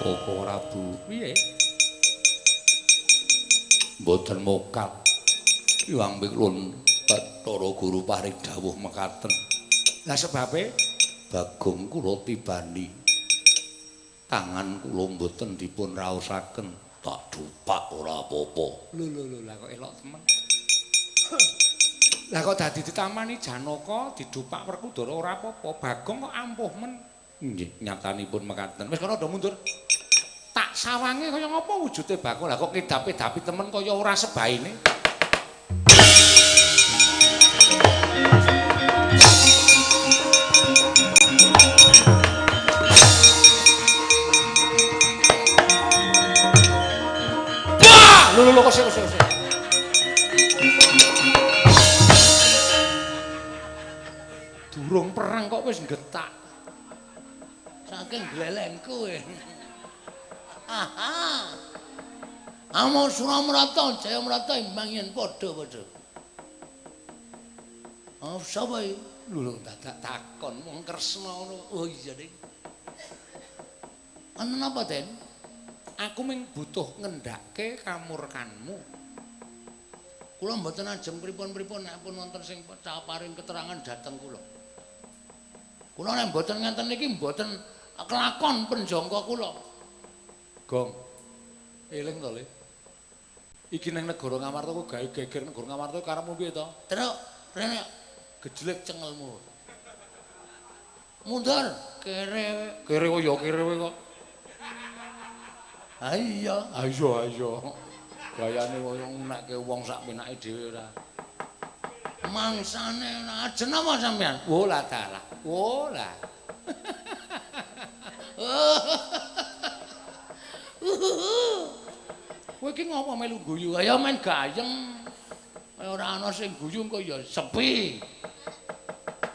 Koko Prabu, piye? Mboten mokal. Hyang Pikulun Bathara Guru paring dawuh mekaten. Lah sebabe Bagong kula tibani. Tangan kula mboten dipun raosaken. Tak dupak ora apa-apa. Lho lho lho, lah kok elok temen. Lah kok dadi ditamani Janaka didupak Werkudara ora apa-apa. Bagong kok ampuh men. Nggih, nyatanipun mekaten. Wis kono do mundur. Tak sawange kaya ngapa wujude Bagong. Lah kok ngedapi-dapi temen kaya ora sebaine. Wah! Lho lho kok sik. Durung perang kok wis nggetak. Saking glelengku kowe. Aha. Amo Suramrata Jayamrata imbang yen padha-padha. Oh, sapa iki? Lho dadak takon wong Kresna ngono. Oh iya, Dik. Ana napa, Den? Aku mung butuh ngendhake kamurkanmu. Kula mboten ajeng pripun-pripun nek pun wonten sing paring keterangan dhateng kula. Kula nek mboten ngenten iki mboten kelakon penjangka kula. Gong. Eling to, Le. Iki nang negara Ngamarta kok gawe geger negara Ngamarta karepmu piye to? Truk, rene gejlek cengelmu. Mundur, kere. Kere kok ya kere kowe kok. Ha iya, ha iya, ha iya. Gayane kaya ngunekke wong sak penake dhewe ora. Mangsane ajen apa sampean? Oh lah dalah. Oh lah. Kowe iki ngopo melu guyu? Ya men gayeng. Ora ana sing guyu kok ya sepi.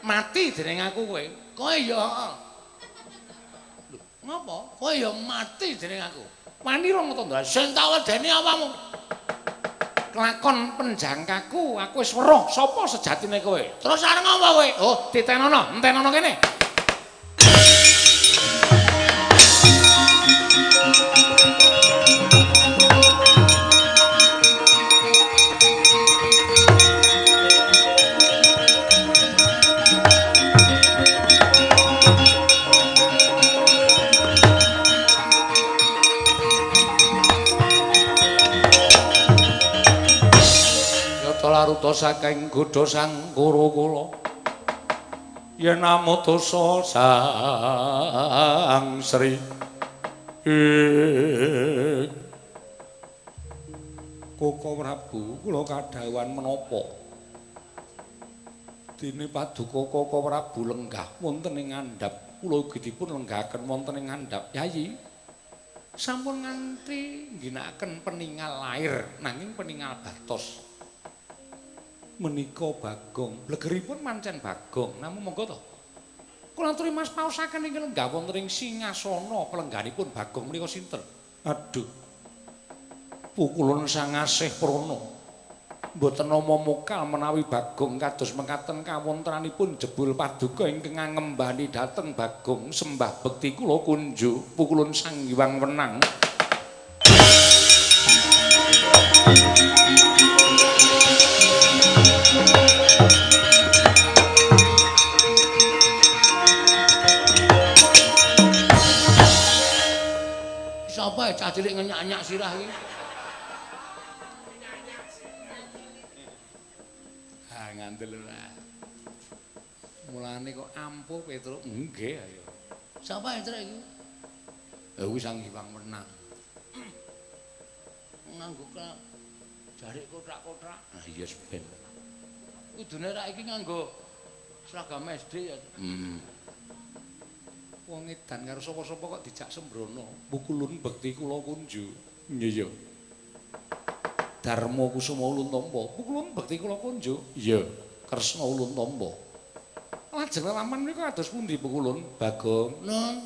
Mati dening aku kowe. Kowe ya. Lho, ngopo? Kowe ya mati dening aku. Wani rong to, Ndra. Sing tak wedeni apamu? Kelakon penjangkaku, aku wis weruh sapa sejatine kowe. Terus arep ngopo kowe? Oh, titenono, entenono kene. Laruta saking godha sang Kuru-kula yen amutusa sang Sri Koko Prabu kula kadhawuhan menapa dene paduka Koko Prabu lenggah wonten ing ngandhap kula ugi dipun lenggahaken wonten ing ngandhap Yayi sampun nganti ngginakaken peningal lair nanging peningal batos menika Bagong blegeripun mancen Bagong namung monggo to kula aturi Mas paosaken ing lenggah wonten ing singasana pelengganipun Bagong menika sinten? Aduh, pukulun sang asih prana mboten nama mokal menawi Bagong kados mekaten kawontenanipun jebul paduka ingkang ngembani dhateng Bagong sembah bekti kula kunjuk pukulun Sang Hyang Wenang. Sapa cah cilik ngenyak-nyak sirah iki? Ha ngandel ora. Mulane kok ampuh Petruk. Nggih ayo. Sapa Petruk iki? Ya kuwi Sang Hyang Wenang. Nganggo jarik kothak-kothak. Ah iya ben. Kudune rak iki nganggo seragam SD ya. Wong edan karo sapa-sapa kok dijak sembrono. Pukulun bekti kula kunju. Iya ya. Darma Kusuma ulun tampa. Pukulun bekti kula kunju. Iya. Kresna ulun tampa. Lajeng lelaman menika kados pundi pukulun? Bagong. Nun.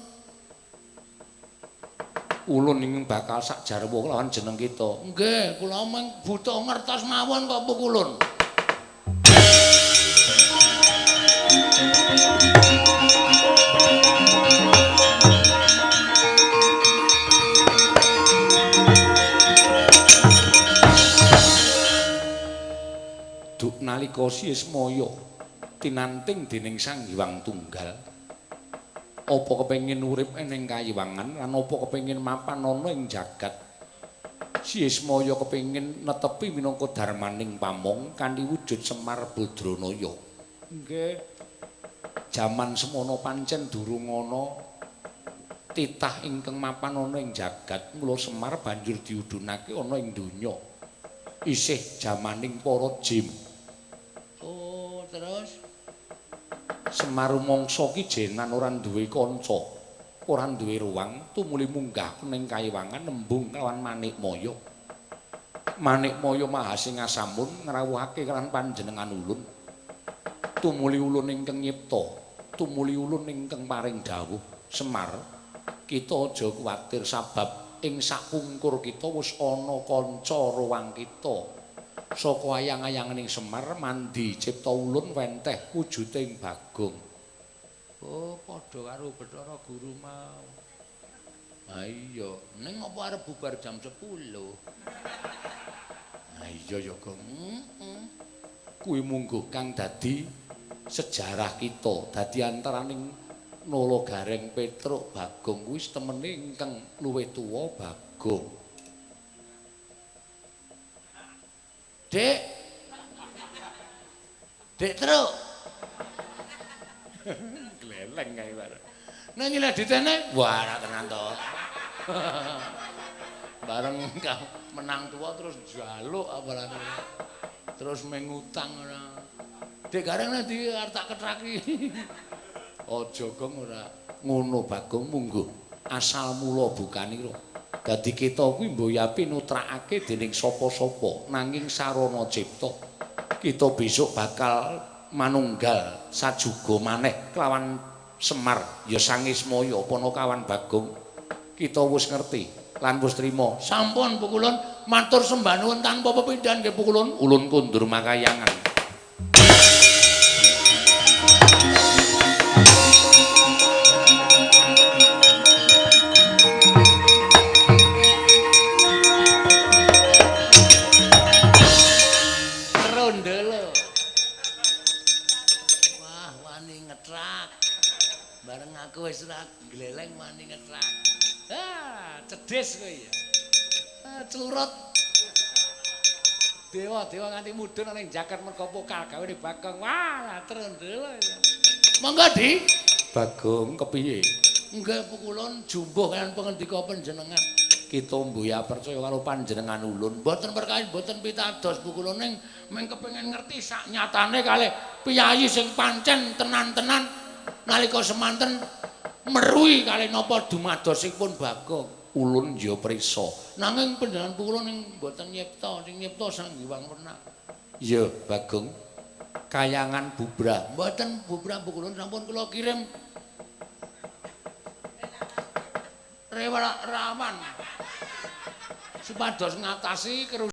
Ulun ingkang bakal sak jarwa lawan jeneng kita. Nggih, kula mung butuh ngertos mawon kok pukulun. Duk nalika Sismaya tinanting dening Sang Hyang Tunggal, apa kepengin urip ning kayiwangan lan apa kepengin mapan ana ing jagat? Sismaya kepengin netepi minangka darmaning pamong kanthi wujud Semar Badranaya. Nggih. Jaman semono pancen durung ana titah ingkang mapan ana ing jagat, mula Semar banjur diudhunake ana ing donya. Isih jamaning para jim. Oh, terus Semar mangsa ki jenan ora duwe kanca, ora duwe ruang, tumuli munggah ning kayiwangan nembung kelawan Manikmaya. Manikmaya Maha Singasamun ngrawuhake kelawan panjenengan ulun. Tumuli ulun ingkang nyipta, tumuli ulun ingkang paring dawuh, Semar, kita aja kuwatir sabab ing sakpungkur kita wis ana kanca ruang kita. Saka ayang-ayanganing Semar mandi cipta ulun wenteh wujuding Bagong. Oh, padha karo Bathara Guru mau. Ha iya, ning apa arep bubar jam 10? Ha iya ya, Gong. Kuwi mungguh kang dadi sejarah kita, dadi antaraning Nala Gareng Petruk Bagong kuwi temene ingkang luwih tuwa Bagong. Dek. Dek Truk. Gleleng kae bareng. Nek nyileh ditene, wah ora tenan to. Bareng menang tua terus njaluk apalagi. Terus mengutang ora. Dek Gareng nek di arep tak ketraki. Aja Gong ora ngono Bagong mungguh. Asal mula bukanira. Dadi kita kuwi mboyapi nutrakake dening sapa-sapa nanging sarana cipta. Kita besok bakal manunggal sajuga maneh kelawan Semar ya Sang Ismaya Panakawan Bagong. Kita wis ngerti lan wis trima. Sampun Pukulun matur sembah nuwun tanpa pepindhan nggih Pukulun. Ulun kundur makayangan. Bareng aku wis ora gleleng wani ngetrak. Ah, cedhes kowe ya. Ah, clurut. Dewa-dewa nganti mudhun ning jaket mergo pokal gawene Bagong. Wah, trondel. Monggo, Di. Bagong kepiye? Nggih Pukulun jumbuh kaliyan pangendika panjenengan. Kita mbuya percaya karo panjenengan ulun. Mboten perkawis mboten pitados Pukulun ning mung kepengin ngerti sak nyatane kalih piyayi sing pancen tenan-tenan nalika semanten meruhi kalih napa dumadosipun Bagong. Ulun ya prisa. Nanging panjenengan Pukulun ing mboten nyipta, sing nyipta Sang Hyang Werna. Ya Bagong. Kayangan bubrah. Mboten bubrah Pukulun sampun kula kirim rawan supados ngatasi